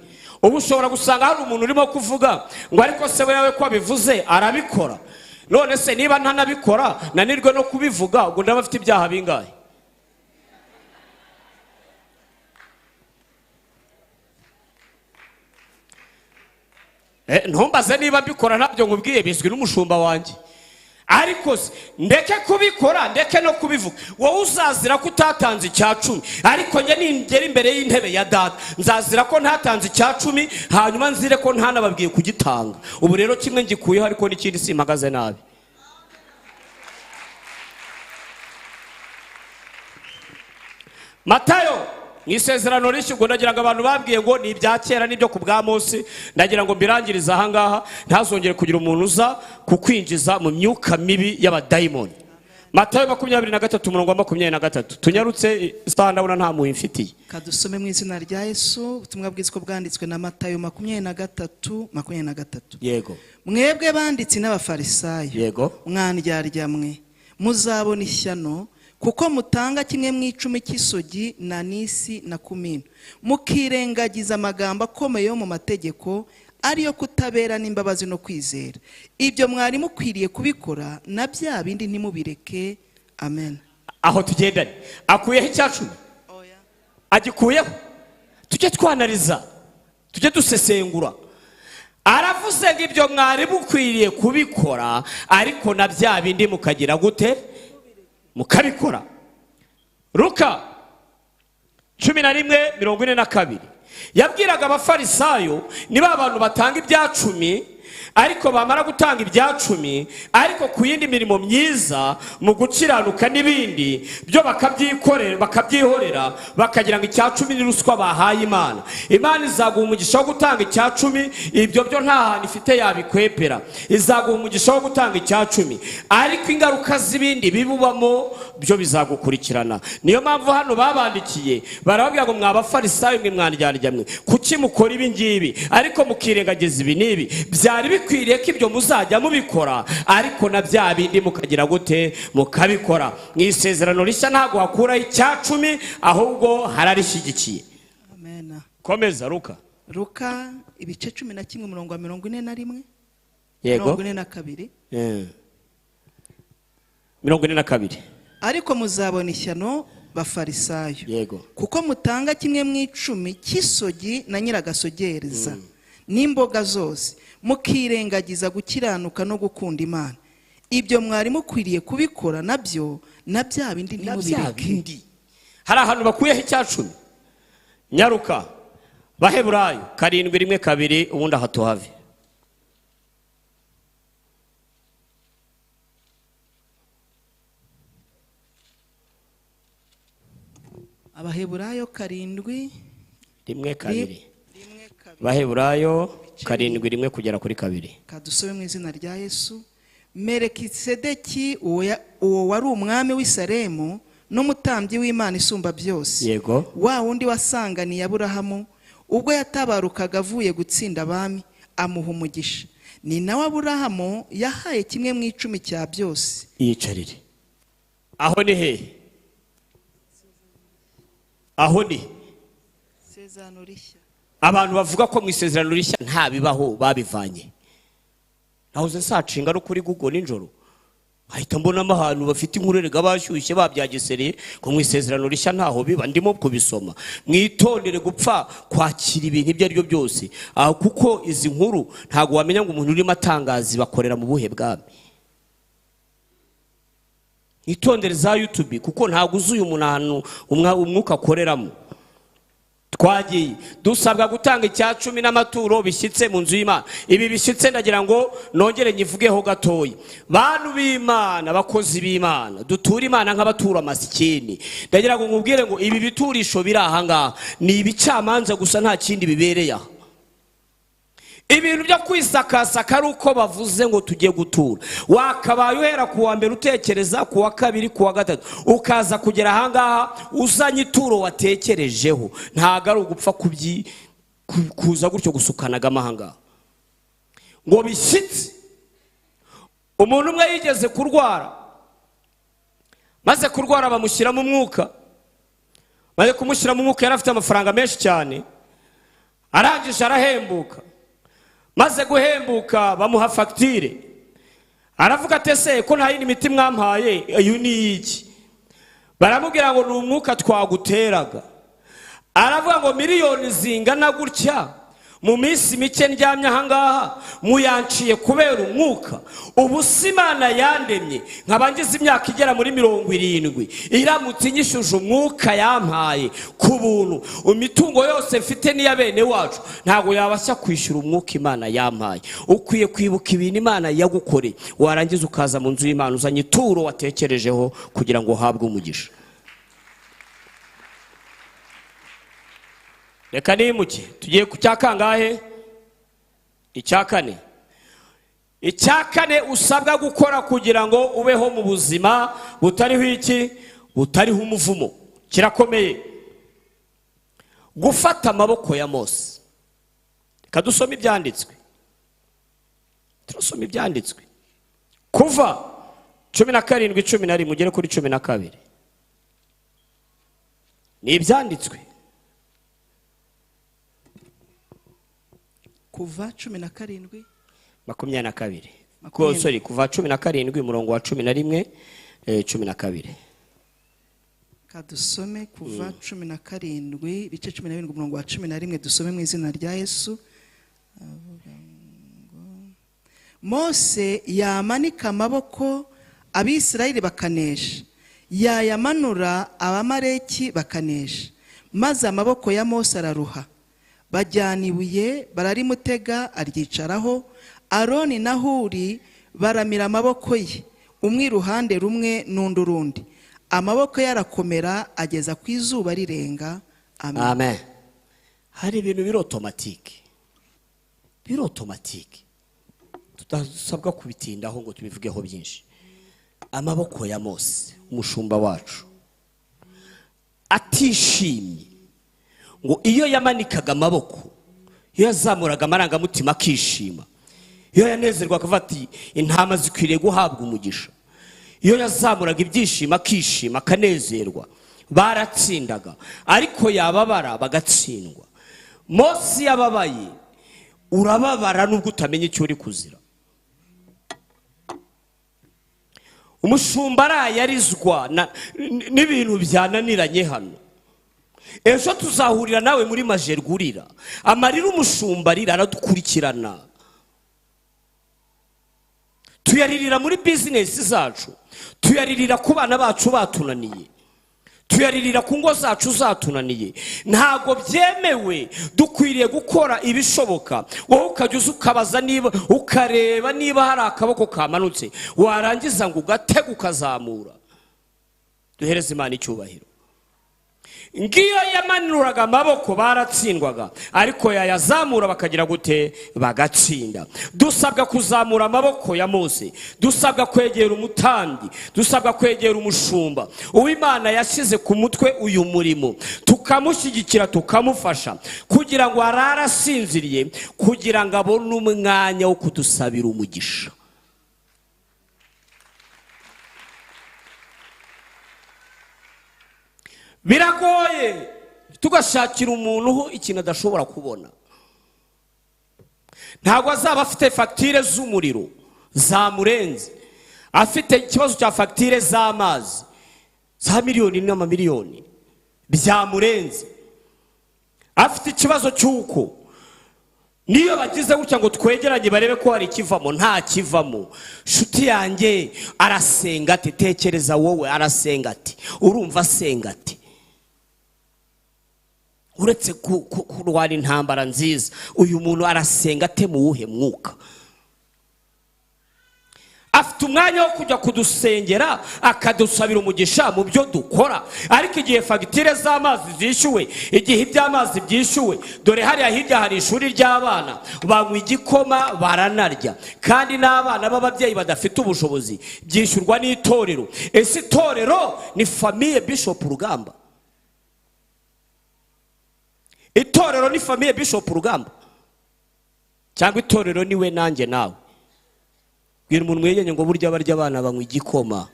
Ubu ushobora gusanga hari umuntu urimo kuvuga ngo ariko se we ko abivuze arabikora, none se niba ntanabikora nanirwe no kubivuga, ubwo ndaba afite ibyaha bingahe? Ntumbaze niba mbikora, ntabyo nkubwiye, bizwi n'umushumba wanjye. Ariko se ndeke kubikora, ndeke no kubivuga? Wowe uzazira ko utatanze icya cumi, ariko njye ningera imbere y'intebe ya Data nzazira ko ntatanze icya cumi, hanyuma nzire ko ntanababwiye kugitanga. Ubu rero kimwe ngikuyeho, ariko n'ikindi simpagaze nabi. Matayo mu isezerano rishya, ubwo ndagira ngo abantu babwiye ngo ni ibya kera n'ibyo ku bwa Mose, ndagira ngo mbirangirize ahangaha, ntazongere kugira umuntu uza kukwinjiza mu myuka mibi y'abadayimoni. Matayo 23 umurongo wa 23. Tunyarutse isaha, ndabona nta muntu mfitiye.
Kadusome mu izina rya Yesu ubutumwa bwiza ko bwanditswe na Matayo 23:23.
Yego.
Mwebwe banditsi n'abafarisayo,
Yego.
mwandyarya mwe, muzabona ishyano, kuko mutanga kimwe mu icumi cy'isogi na nisi na kumino, mukirengagiza amagambo akomeye yo mu mategeko, ariyo kutabera n'imbabazi no kwizera. Ibyo mwari mukwiriye kubikora, na bya bindi ntimubireke. Amen.
Aho tugendane, akuyeho icya cumi, agikuyeho. Tujye twanariza, tujye dusesengura. Aravuze ngo ibyo mwari mukwiriye kubikora, ariko na bya bindi mukagira gute? Mukabikora. Luka 11:42 yabwiraga abafarisayo, niba abantu batanga ibya cumi, ariko bamara gutanga ibya cumi, ariko ku yindi mirimo myiza mu gukiranuka n'ibindi byo bakabyikorera, bakabyihorera, bakagira ngo icya cumi ni ruswa bahaye Imana. Imana izaguha umugisha wo gutanga icya cumi, ibyo byo nta hantu ifite yabikwepera. Izaguha umugisha wo gutanga icya cumi, ariko ingaruka z'ibindi bibubamo byo bizagukurikirana. Niyo mpamvu hano babandikiye barababwira ngo mwa bafarisayo mwe, mwandyarya mwe, kuki mukora ibi ngibi ariko mukirengagiza ibi n'ibi? Byari bikwiriye ko ibyo muzajya mubikora, ariko na bya bindi mukagira gute? Mukabikora. Mu isezerano rishya ntabwo hakuraho icya cumi, ahubwo hararishyigikiye.
Amen.
Komeza Luka.
Luka ibice 11 umurongo wa 41.
Yego.
42.
42.
Ariko muzabona ishyano bafarisayo,
Yego.
kuko mutanga kimwe mu icumi cy'isogi na nyiragasogereza n'imboga zose, mukirengagiza gukiranuka no gukunda Imana. Ibyo mwari mukwiriye kubikora, nabyo na bya bindi
Na bya
ntimubireke.
bindi. Hari ahantu bakuyeho icya cumi. Nyaruka Baheburayo 7:1-2, ubundi aha tuhave.
Abaheburayo 7
1-2.
1-2.
Baheburayo 7:1-2.
Kadusome mu izina rya Yesu. Melikisedeki uwo wari umwami w'i Salemu n'umutambyi w'Imana isumba byose,
Yego.
wa wundi wasanganiye Aburahamu ubwo yatabarukaga avuye gutsinda abami, amuha umugisha. Ni nawe Aburahamu yahaye kimwe mu icumi cya byose.
Yicarire. Aho ni hehe? Aho ni
Isezerano rishya.
Abantu bavuga ko mu isezerano rishya nta bibaho babivanye. Nahoze nsacinga no kuri Google nijoro, ahita mbonamo ahantu bafite inkuru erega bashyushye babyagesereye ko mu isezerano rishya ntaho biba. Ndimo kubisoma, mwitondere gupfa kwakira ibintu ibyo ari byo byose, aho kuko izi nkuru ntabwo wamenya ngo umuntu urimo atangaza bakorera mu buhe bwami. Mwitondere za YouTube kuko ntabwo uzi uyu muntu ahantu umwuka akoreramo. Twagiye dusabwa gutanga icya cumi n'amaturo bishyitse mu nzu y'Imana. Ibi bishyitse ndagira ngo nongere nyivugeho gatoya. Bantu b'Imana, bakozi b'Imana, dutura Imana nk'abatura amasikini. Ndagira ngo nkubwire ngo ibi biturisho biri aha ngaha ni ibicamanza gusa, nta kindi bibereye aha. Ibintu byo kwisakasaka ari uko bavuze ngo tujye gutura, wakabaye uhera ku wa mbere utekereza, ku wa kabiri, ku wa gatatu, ukaza kugera aha ngaha uzanye ituro watekerejeho. Ntabwo ari ugupfa kuza gutyo gusukanagamo aha ngaha ngo bishyitse. Umuntu umwe yigeze kurwara, maze kurwara bamushyiramo umwuka. Maze kumushyiramo umwuka yari afite amafaranga menshi cyane, arangije arahembuka. Maze guhembuka bamuha fagitire, aravuga ati ese ko nta yindi miti mwampaye, iyo ni iki? Baramubwira ngo ni umwuka twaguteraga. Aravuga ngo miliyoni zingana gutya Mu minsi mike ndyamye ahangaha muyanciye kubera umwuka. Ubu si Imana yandemye nkaba ngize imyaka igera muri 70, iramutse inyishuje umwuka yampaye ku buntu, imitungo yose mfite n'iya bene wacu ntabwo yabasha kwishyura umwuka Imana yampaye. Ukwiye kwibuka ibintu Imana yagukoreye, warangiza ukaza mu nzu y'Imana uzanye ituro watekerejeho kugira ngo uhabwe umugisha. Reka nimuke tugiye ku cya kangahe? Icya kane. Icya kane usabwa gukora kugira ngo ubeho mu buzima butariho iki? Butariho umuvumo. Kirakomeye. Gufata amaboko ya Mose. Reka dusome ibyanditswe. Turasoma ibyanditswe. Kuva 17 11 ugere kuri 12. Ni ibyanditswe.
Kuva 17
22. Sorry, kuva 17 umurongo wa 11 12.
Kadusome kuva 17 bice 17 umurongo wa 11, dusome mu izina rya Yesu. Mose yamanika amaboko Abisirayeli bakanesha, yayamanura Abamaleki bakanesha, maze amaboko ya Mose araruha. Bajyana ibuye bararimutega aryicaraho. Aroni na Huri baramira amaboko ye, umwe iruhande rumwe n'undi urundi. Amaboko ye arakomera ageza ku izuba rirenga. Amen.
Amen. Hari ibintu biri automatique, biri automatique, tudasabwa kubitindaho ngo tubivugeho byinshi. Amaboko ya Mose umushumba wacu atishimye, ngo iyo yamanikaga amaboko, iyo yazamuraga amarangamutima akishima, iyo yanezerwa akavuga ati intama zikwiriye guhabwa umugisha, iyo yazamuraga ibyishimo akishima akanezerwa, baratsindaga. Ariko yababara bagatsindwa. Mose yababaye, urababara nubwo utamenya icyo uri kuzira. Umushumba arayarizwa n'ibintu byananiranye hano. Ejo tuzahurira nawe muri majerwurira. Amarira umushumba arira aradukurikirana. Tuyaririra muri business zacu, tuyaririra ku bana bacu batunaniye, tuyaririra ku ngo zacu zatunaniye. Ntago byemewe, dukwiriye gukora ibishoboka. Wowe ukajya uza ukabaza niba, ukareba niba hari akaboko kamanutse, warangiza ngo ugatega ukazamura. Duhereze Imana icyubahiro. Ngiyo yamanuraga amaboko baratsindwaga, ariko yayazamura bakagira gute? Bagatsinda. Dusabwa kuzamura amaboko ya Mose, dusabwa kwegera umutambyi, dusabwa kwegera umushumba uw'Imana yashyize ku mutwe uyu murimo, tukamushyigikira tukamufasha kugira ngo arare asinziriye, kugira ngo abone umwanya wo kudusabira umugisha. Biragoye tugashakira umuntu ikintu adashobora kubona. Ntabwo azaba afite fagitire z'umuriro zamurenze, afite ikibazo cya fagitire z'amazi za miliyoni n'amamiliyoni byamurenze, afite ikibazo cy'uko niyo bagize gutya ngo twegeranye barebe ko hari ikivamo, nta kivamo. Shuti yanjye arasenga ati, tekereza wowe, arasenga ati, urumva asenga ati, uretse kurwana intambara nziza, uyu muntu arasenga ate mu wuhe mwuka? Afite umwanya wo kujya kudusengera akadusabira umugisha mu byo dukora, ariko igihe fagitire z'amazi zishyuwe, igihe iby'amazi byishyuwe, dore hariya hirya hari ishuri ry'abana banywa igikoma baranarya, kandi n'abana b'ababyeyi badafite ubushobozi byishyurwa n'itorero. Ese itorero ni famiye Bishop Rugamba? Itorero ni famiye Bishop Rugamba? Cyangwa itorero ni we nanjye nawe? Bwira umuntu mwegeranye ngo burya barya abana banywa igikoma,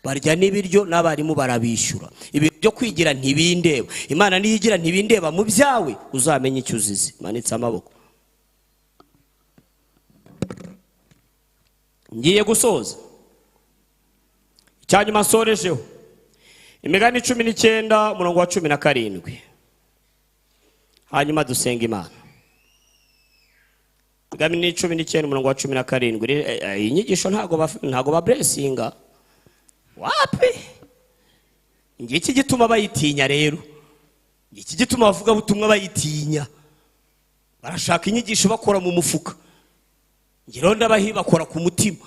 barya n'ibiryo n'abarimu barabishyura. Ibintu byo kwigira ntibindeba. Imana niyigira ntibindeba mu byawe, uzamenye icyo uzize. Manitse amaboko. Ngiye gusoza. Icyanyuma nsorejeho, Imigani 19 umurongo wa 17, hanyuma dusenga Imana. Imigani ni 19, umurongo wa 17. Iyi nyigisho ntago ba blessinga wapi. Ngiki gituma bayitinya rero, ngiki gituma bavuga butumwa bayitinya, barashaka inyigisho bakora mu mufuka. Ngero ndabahi bakora ku mutima,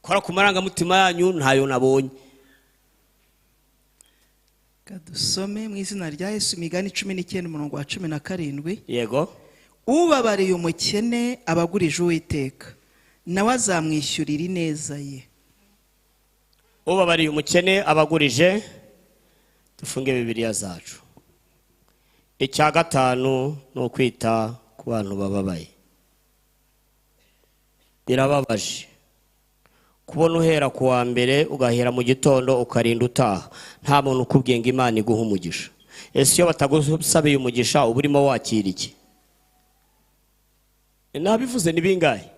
kora ku marangamutima yanyu ntayo nabonye.
Kadusome mu izina rya Yesu Imigani 19, umurongo wa 17.
Yego.
Ubabariye umukene abagurije Uwiteka, nawe azamwishyurira ineza ye.
Ubabariye umukene abagurije. Dufunge Bibiliya zacu. Icya gatanu ni ukwita ku bantu bababaye. Birababaje kubona uhera ku wa mbere ugahera mu gitondo ukarinda utaha nta muntu ukubwiye ngo Imana iguhe umugisha. Ese iyo batagusabiye umugisha uba urimo wakira iki? Nabivuze ni bingahe?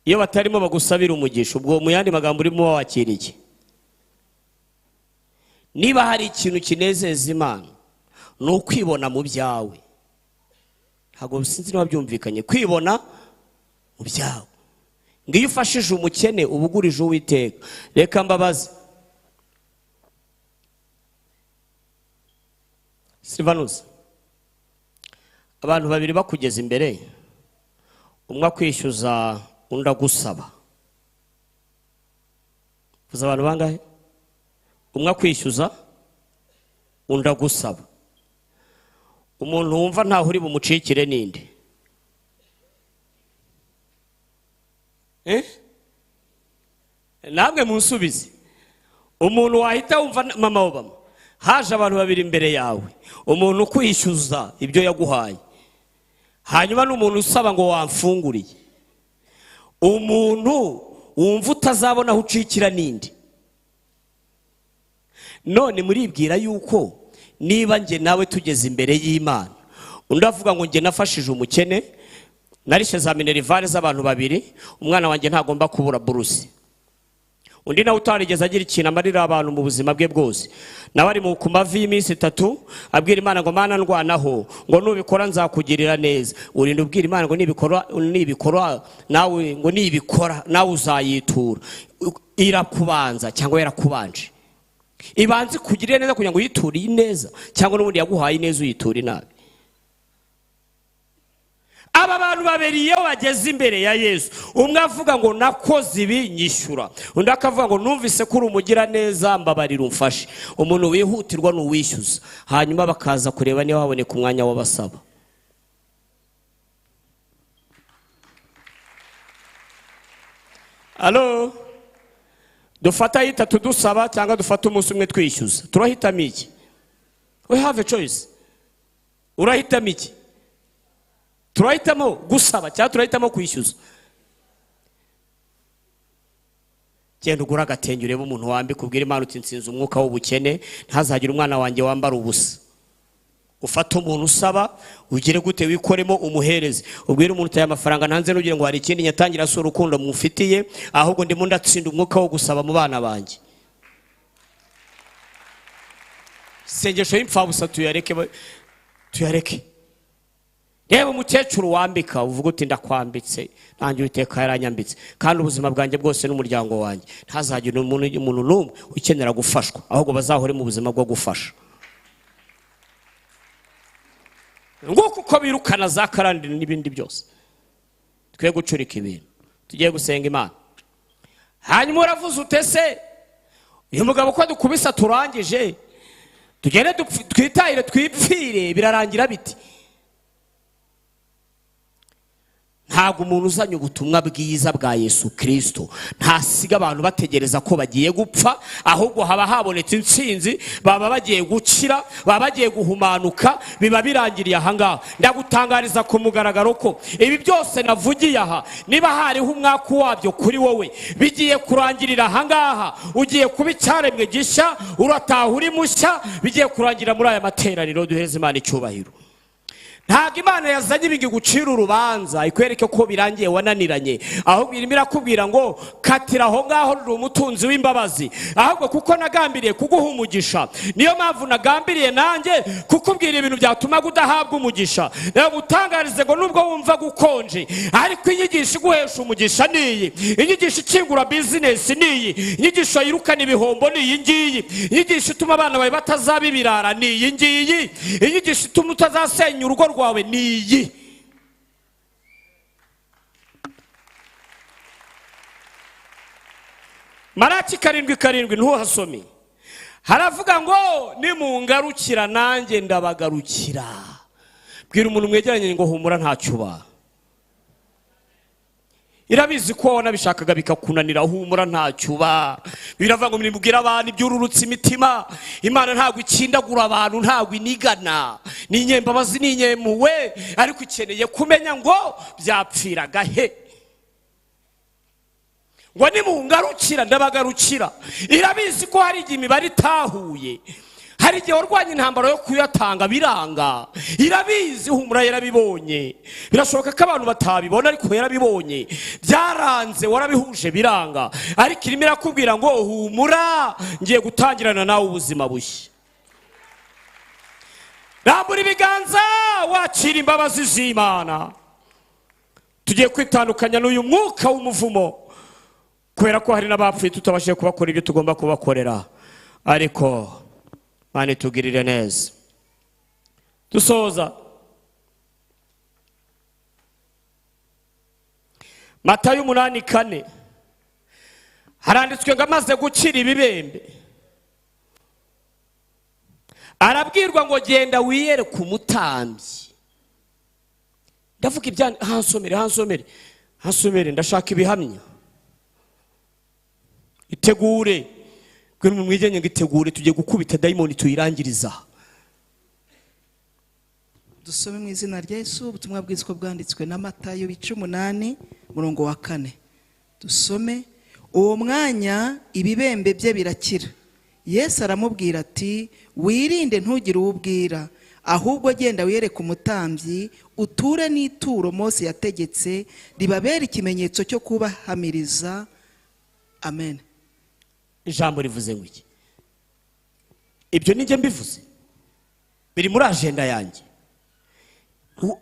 Iyo batarimo bagusabira umugisha, ubwo mu yandi magambo urimo wakira iki? Niba hari ikintu kinezeza Imana ni ukwibona mu byawe. Ntabwo sinzi niba byumvikanye. Kwibona mu byawe. Ngiyo ufashije umukene uba ugurije Uwiteka. Reka mbabaze Silvanus, abantu babiri bakugeza imbere, umwe akwishyuza undi agusaba. Uzi abantu bangahe? Umwe akwishyuza undi agusaba. Umuntu wumva ntaho uri bumucikire ninde? Namwe munsubize. Umuntu wahita wumva mama Obama, haje abantu babiri imbere yawe, umuntu ukwishyuza ibyo yaguhaye, hanyuma n'umuntu usaba ngo wamfunguriye. Umuntu wumva utazabona aho ucikira ninde? None muribwira yuko niba nge nawe tugeze imbere y'Imana, undi avuga ngo nge nafashije umukene, narishe za minerivare z'abantu babiri, umwana wanjye ntagomba kubura buruse. Undi nawe utarigeze agira ikintu amarira abantu mu buzima bwe bwose, nawe ari ku mavi y'iminsi 3 abwira Imana ngo Mana ndwanaho, ngo nubikora nzakugirira neza. Urinda ubwira Imana ngo nibikora nawe, ngo nibikora nawe uzayitura. Irakubanza cyangwa yarakubanje? Ibanze kugirira neza kugira ngo uyiture neza, cyangwa n'ubundi yaguhaye neza uyiture nabi. Aba bantu babiri iyo bageze imbere ya Yesu, umwe avuga ngo nakoze ibi nyishyura, undi akavuga ngo numvise ko uri umugira neza mbabarira umfashe. Umuntu wihutirwa ni uwishyuza, hanyuma bakaza kureba niba haboneka umwanya w'abasaba. Allo, dufata itatu dusaba cyangwa dufata umunsi umwe twishyuza? Turahitamo iki? We have a choice. Urahitamo iki? Turahitamo gusaba cyangwa turahitamo kwishyuza? Genda ugura agatenge urebe umuntu wambika, ubwire Imana uti nsinze umwuka w'ubukene, ntazagire umwana wanjye wambara ubusa. Ufate umuntu usaba, ugire gute wikoremo umuhereze, ubwire umuntu utaye amafaranga ntanze n'ugire ngo hari ikindi nyatangira si urukundo mufitiye, ahubwo ndimo ndatsinda umwuka wo gusaba mu bana banjye. Sengesho y'imfabusa tuyareke. Reba umukecuru wambika uvuga uti ndakwambitse nanjye Uwiteka yaranyambitse, kandi ubuzima bwanjye bwose n'umuryango wanjye ntazagire umuntu n'umwe ukenera gufashwa, ahubwo bazahore mu buzima bwo gufasha. Nguko uko birukana za karande n'ibindi byose. Twe gucurika ibintu, tugiye gusenga Imana. Hanyuma uravuze utese uyu mugabo ko dukubisa turangije, tugende twitahire twipfire, birarangira biti? Ntabwo umuntu uzanye ubutumwa bwiza bwa Yesu Kristo ntasiga abantu bategereza ko bagiye gupfa, ahubwo haba habonetse intsinzi, baba bagiye gukira, baba bagiye guhumanuka, biba birangiriye aha ngaha. Ndagutangariza ku mugaragaro ko ibi byose navugiye aha, niba hariho umwaka wabyo kuri wowe, bigiye kurangirira aha ngaha. Ugiye kuba icyaremwe gishya, urataha uri mushya, bigiye kurangira muri aya materaniro. Duheze Imana icyubahiro. Ntabwo Imana yazanye ibingi gucira urubanza ikwereke ko birangiye wananiranye, ahubwo irimo irakubwira ngo katira aho ngaho, ruri umutunzi w'imbabazi. Ahubwo kuko nagambiriye kuguha umugisha, niyo mpamvu nagambiriye nanjye kukubwira ibintu byatuma udahabwa umugisha. Rero gutangarize ngo nubwo wumva gukonje, ariko inyigisho iguhesha umugisha niyi, inyigisho ikingura bizinesi niyi, inyigisho yirukana ibihombo ni iyi ngiyi, inyigisho ituma abana bawe batazaba ibirara ni iyi ngiyi, inyigisho ituma utazasenya urugo rwawe ni iyi. Maraki 7:7 ntuhasome, haravuga ngo nimungarukira nanjye ndabagarukira. Bwira umuntu mwegeranye ngo humura ntacyo uba. Irabizi ko wanabishakaga bikakunanira, humura ntacyo uba. Biravuga ngo nimubwire abantu ibyururutse imitima. Imana ntabwo ikindagura abantu, ntabwo inigana, ni inyembabazi, ni inyempuhwe, ariko ikeneye kumenya ngo byapfiraga he. Ngo nimungarukira ndabagarukira. Irabizi ko hari igihe imibare itahuye, hari igihe warwanya intambara yo kuyatanga biranga. Irabizi, humura yarabibonye. Birashoboka ko abantu batabibona, ariko yarabibonye. Byaranze, warabihuje biranga, ariko irimo irakubwira ngo humura, ngiye gutangirana nawe ubuzima bushya. Rambura ibiganza wakira imbabazi z'Imana. Tugiye kwitandukanya n'uyu mwuka w'umuvumo, kubera ko hari n'abapfuye tutabashije kubakora ibyo tugomba kubakorera, ariko Mana itugirire neza. Dusoza Matayo 8:4 haranditswe ngo amaze gukira ibibembe arabwirwa ngo genda wiyereke umutambyi. Ndavuga ibya hansomere hansomere hansomere, ndashaka ibihamya. Itegure, bwira umuntu mwegeranye ngo itegure, tugiye gukubita dayimoni tuyirangiriza.
Dusome mu izina rya Yesu ubutumwa bwiza uko bwanditswe na Matayo ibice 8 murongo wa 4. Dusome. Uwo mwanya ibibembe bye birakira. Yesu aramubwira ati wirinde ntugire uwo ubwira, ahubwo genda wiyereke umutambyi, uture n'ituro Mose yategetse, ribabere ikimenyetso cyo kubahamiriza. Amen.
Ijambo rivuze ngo iki? Ibyo nijye mbivuze, biri muri agenda yanjye.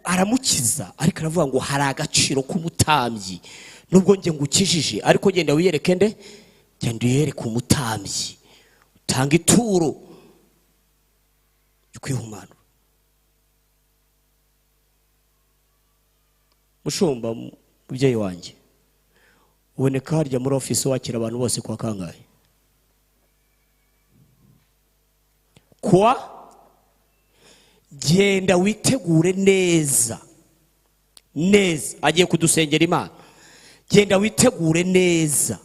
Aramukiza, ariko aravuga ngo hari agaciro k'umutambyi. Nubwo njye ngukijije, ariko genda wiyereke nde? Genda wiyereke umutambyi, utanga ituro ryo. Mushumba, mubyeyi wanjye, uboneka harya muri ofisi wakira abantu bose kwa kangahe? Kwa genda witegure neza neza, agiye kudusengera Imana. Genda witegure neza,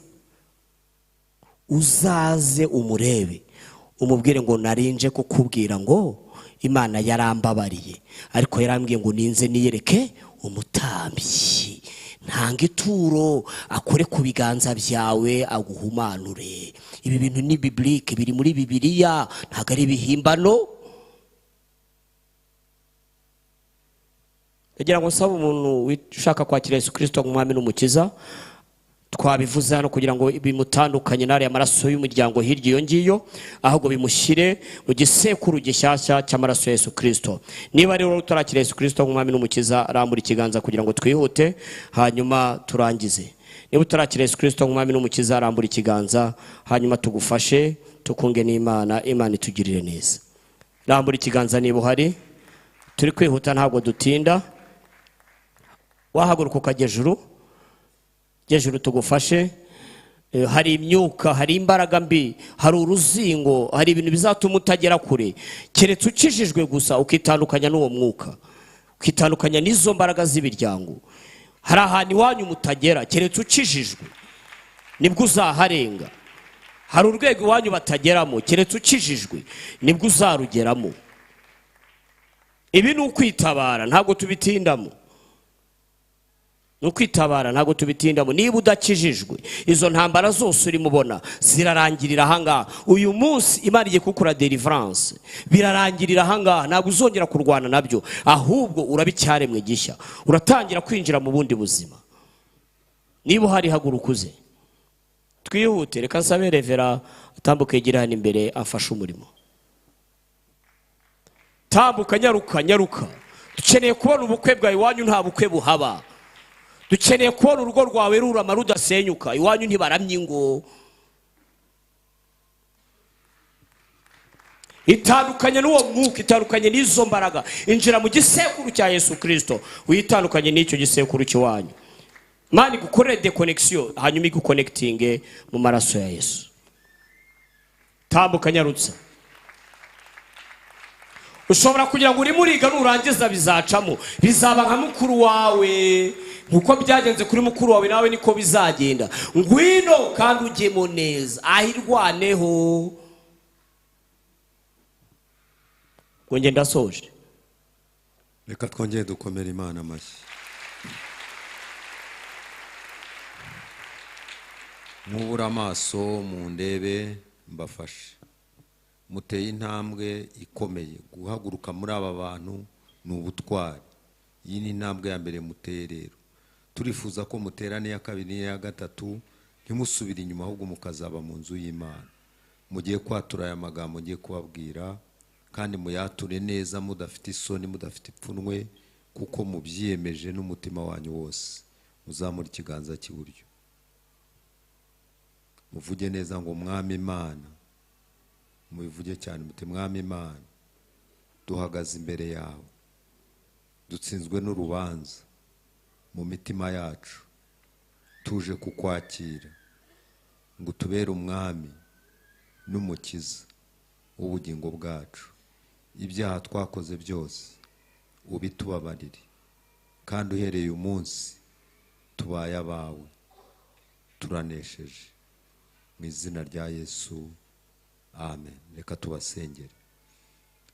uzaze umurebe, umubwire ngo narinje kukubwira ngo Imana yarambabariye, ariko yarambwiye ngo ninze niyereke umutambyi, ntanga ituro, akore ku biganza byawe aguhumanure. Ibi bintu ni biblique, biri muri Bibiliya, ntabwo ari ibihimbano. Kugira ngo nsabe umuntu ushaka kwakira Yesu Kristo nk'umwami n'umukiza, twabivuze hano kugira ngo bimutandukanye n'ariya maraso y'umuryango hirya iyo ngiyo, ahubwo bimushyire mu gisekuru gishyashya cy'amaraso ya Yesu Kristo. Niba rero utarakira Yesu Kristo nk'umwami n'umukiza, rambura ikiganza kugira ngo twihute hanyuma turangize. Niba utarakira Yesu Kristo nk'umwami n'umukiza, rambura ikiganza hanyuma tugufashe, tukunge n'Imana, Imana itugirire neza. Rambura ikiganza niba uhari. Turi kwihuta ntabwo dutinda. Wahaguruka ukajya ejuru, ejuru tugufashe. Hari imyuka, hari imbaraga mbi, hari uruzingo, hari ibintu bizatuma utagera kure, keretse ukijijwe gusa ukitandukanya n'uwo mwuka, ukitandukanya n'izo mbaraga z'ibiryango. Hari ahantu iwanyu mutagera keretse ukijijwe, nibwo uzaharenga. Hari urwego iwanyu batageramo keretse ukijijwe, nibwo uzarugeramo. Ibi ni ukwitabara, ntabwo tubitindamo. Ni ukwitabara, ntabwo tubitindamo. Niba udakijijwe, izo ntambara zose urimo ubona zirarangirira ahangaha. Uyu munsi Imana igiye kukura deliverance, birarangirira ahangaha, ntabwo uzongera kurwana nabyo, ahubwo uraba icyaremwe gishya, uratangira kwinjira mu bundi buzima. Niba uhari haguruka uze, twihute. Reka nsabe revera atambuke yegere hano imbere afashe umurimo. Tambuka, nyaruka, nyaruka. Dukeneye kubona ubukwe bwawe, iwanyu nta bukwe buhaba. Dukeneye kubona urugo rwawe rurama rudasenyuka, iwanyu ntibaramye ingo. Itandukanye n'uwo mwuka, itandukanye n'izo mbaraga, injira mu gisekuru cya Yesu Kristo, witandukanye n'icyo gisekuru cy'iwanyu. Imana igukorere deconnection, hanyuma iguconnectinge mu maraso ya Yesu. Tambuka, nyarutsa. Ushobora kugira ngo urimo uriga, nurangiza bizacamo, bizaba nka mukuru wawe, nkuko byagenze kuri mukuru wawe, nawe niko bizagenda. Ngwino kandi ujyemo neza, ahirwaneho. Ngo ndasoje.
Reka twongere dukomere Imana amashyi. Mwubure amaso mu ndebe mbafashe. Muteye intambwe ikomeye. Guhaguruka muri aba bantu ni ubutwari. Iyi ni intambwe ya mbere muteye. Rero turifuza ko mutera n'iya kabiri n'iya gatatu, ntimusubire inyuma, ahubwo mukazaba mu nzu y'Imana. Mugiye kwatura aya magambo ngiye kubabwira, kandi muyature neza, mudafite isoni, mudafite ipfunwe, kuko mubyiyemeje n'umutima wanyu wose. Muzamure ikiganza cy'iburyo, muvuge neza ngo Mwami Imana. Mubivuge cyane muti Mwami Imana, duhagaze imbere yawe, dutsinzwe n'urubanza mu mitima yacu, tuje kukwakira ngo utubere umwami n'umukiza w'ubugingo bwacu. Ibyaha twakoze byose ubitubabarire, kandi uhereye umunsi tubaye abawe, turanesheje mu izina rya Yesu, amen. Reka tubasengere.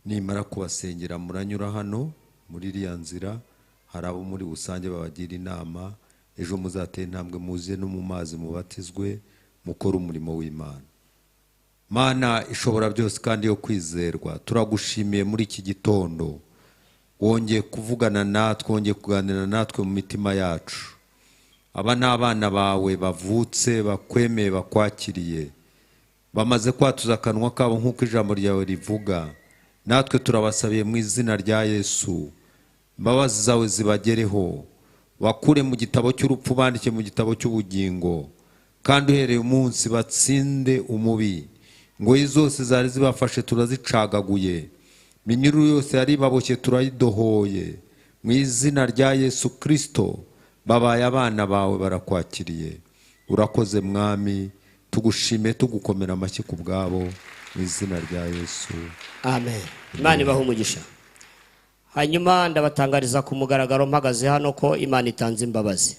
Nimara kubasengera muranyura hano muri iriya nzira, hari abo muri busange babagira inama. Ejo muzateye intambwe, muze no mu mazi mubatizwe, mukore umurimo w'Imana. Mana ishobora byose kandi yo kwizerwa, turagushimiye muri iki gitondo, wongeye kuvugana natwe, wongeye kuganira natwe mu mitima yacu. Aba ni abana bawe bavutse, bakwemeye, bakwakiriye, bamaze kwatuza akanwa kabo nk'uko ijambo ryawe rivuga. Natwe turabasabiye mu izina rya Yesu, imbabazi zawe zibagereho, bakure mu gitabo cy'urupfu bandike mu gitabo cy'ubugingo, kandi uhereye umunsi batsinde umubi. Ingoyi zose zari zibafashe turazicagaguye, minyururu yose yari ibaboshye turayidohoye. Mu izina rya Yesu Kristo babaye abana bawe, barakwakiriye. Urakoze Mwami, tugushime, tugukomera amashyi ku bwabo mu izina rya Yesu,
amen. Imana ibahe umugisha. Hanyuma ndabatangariza ku mugaragaro mpagaze hano ko Imana itanze imbabazi.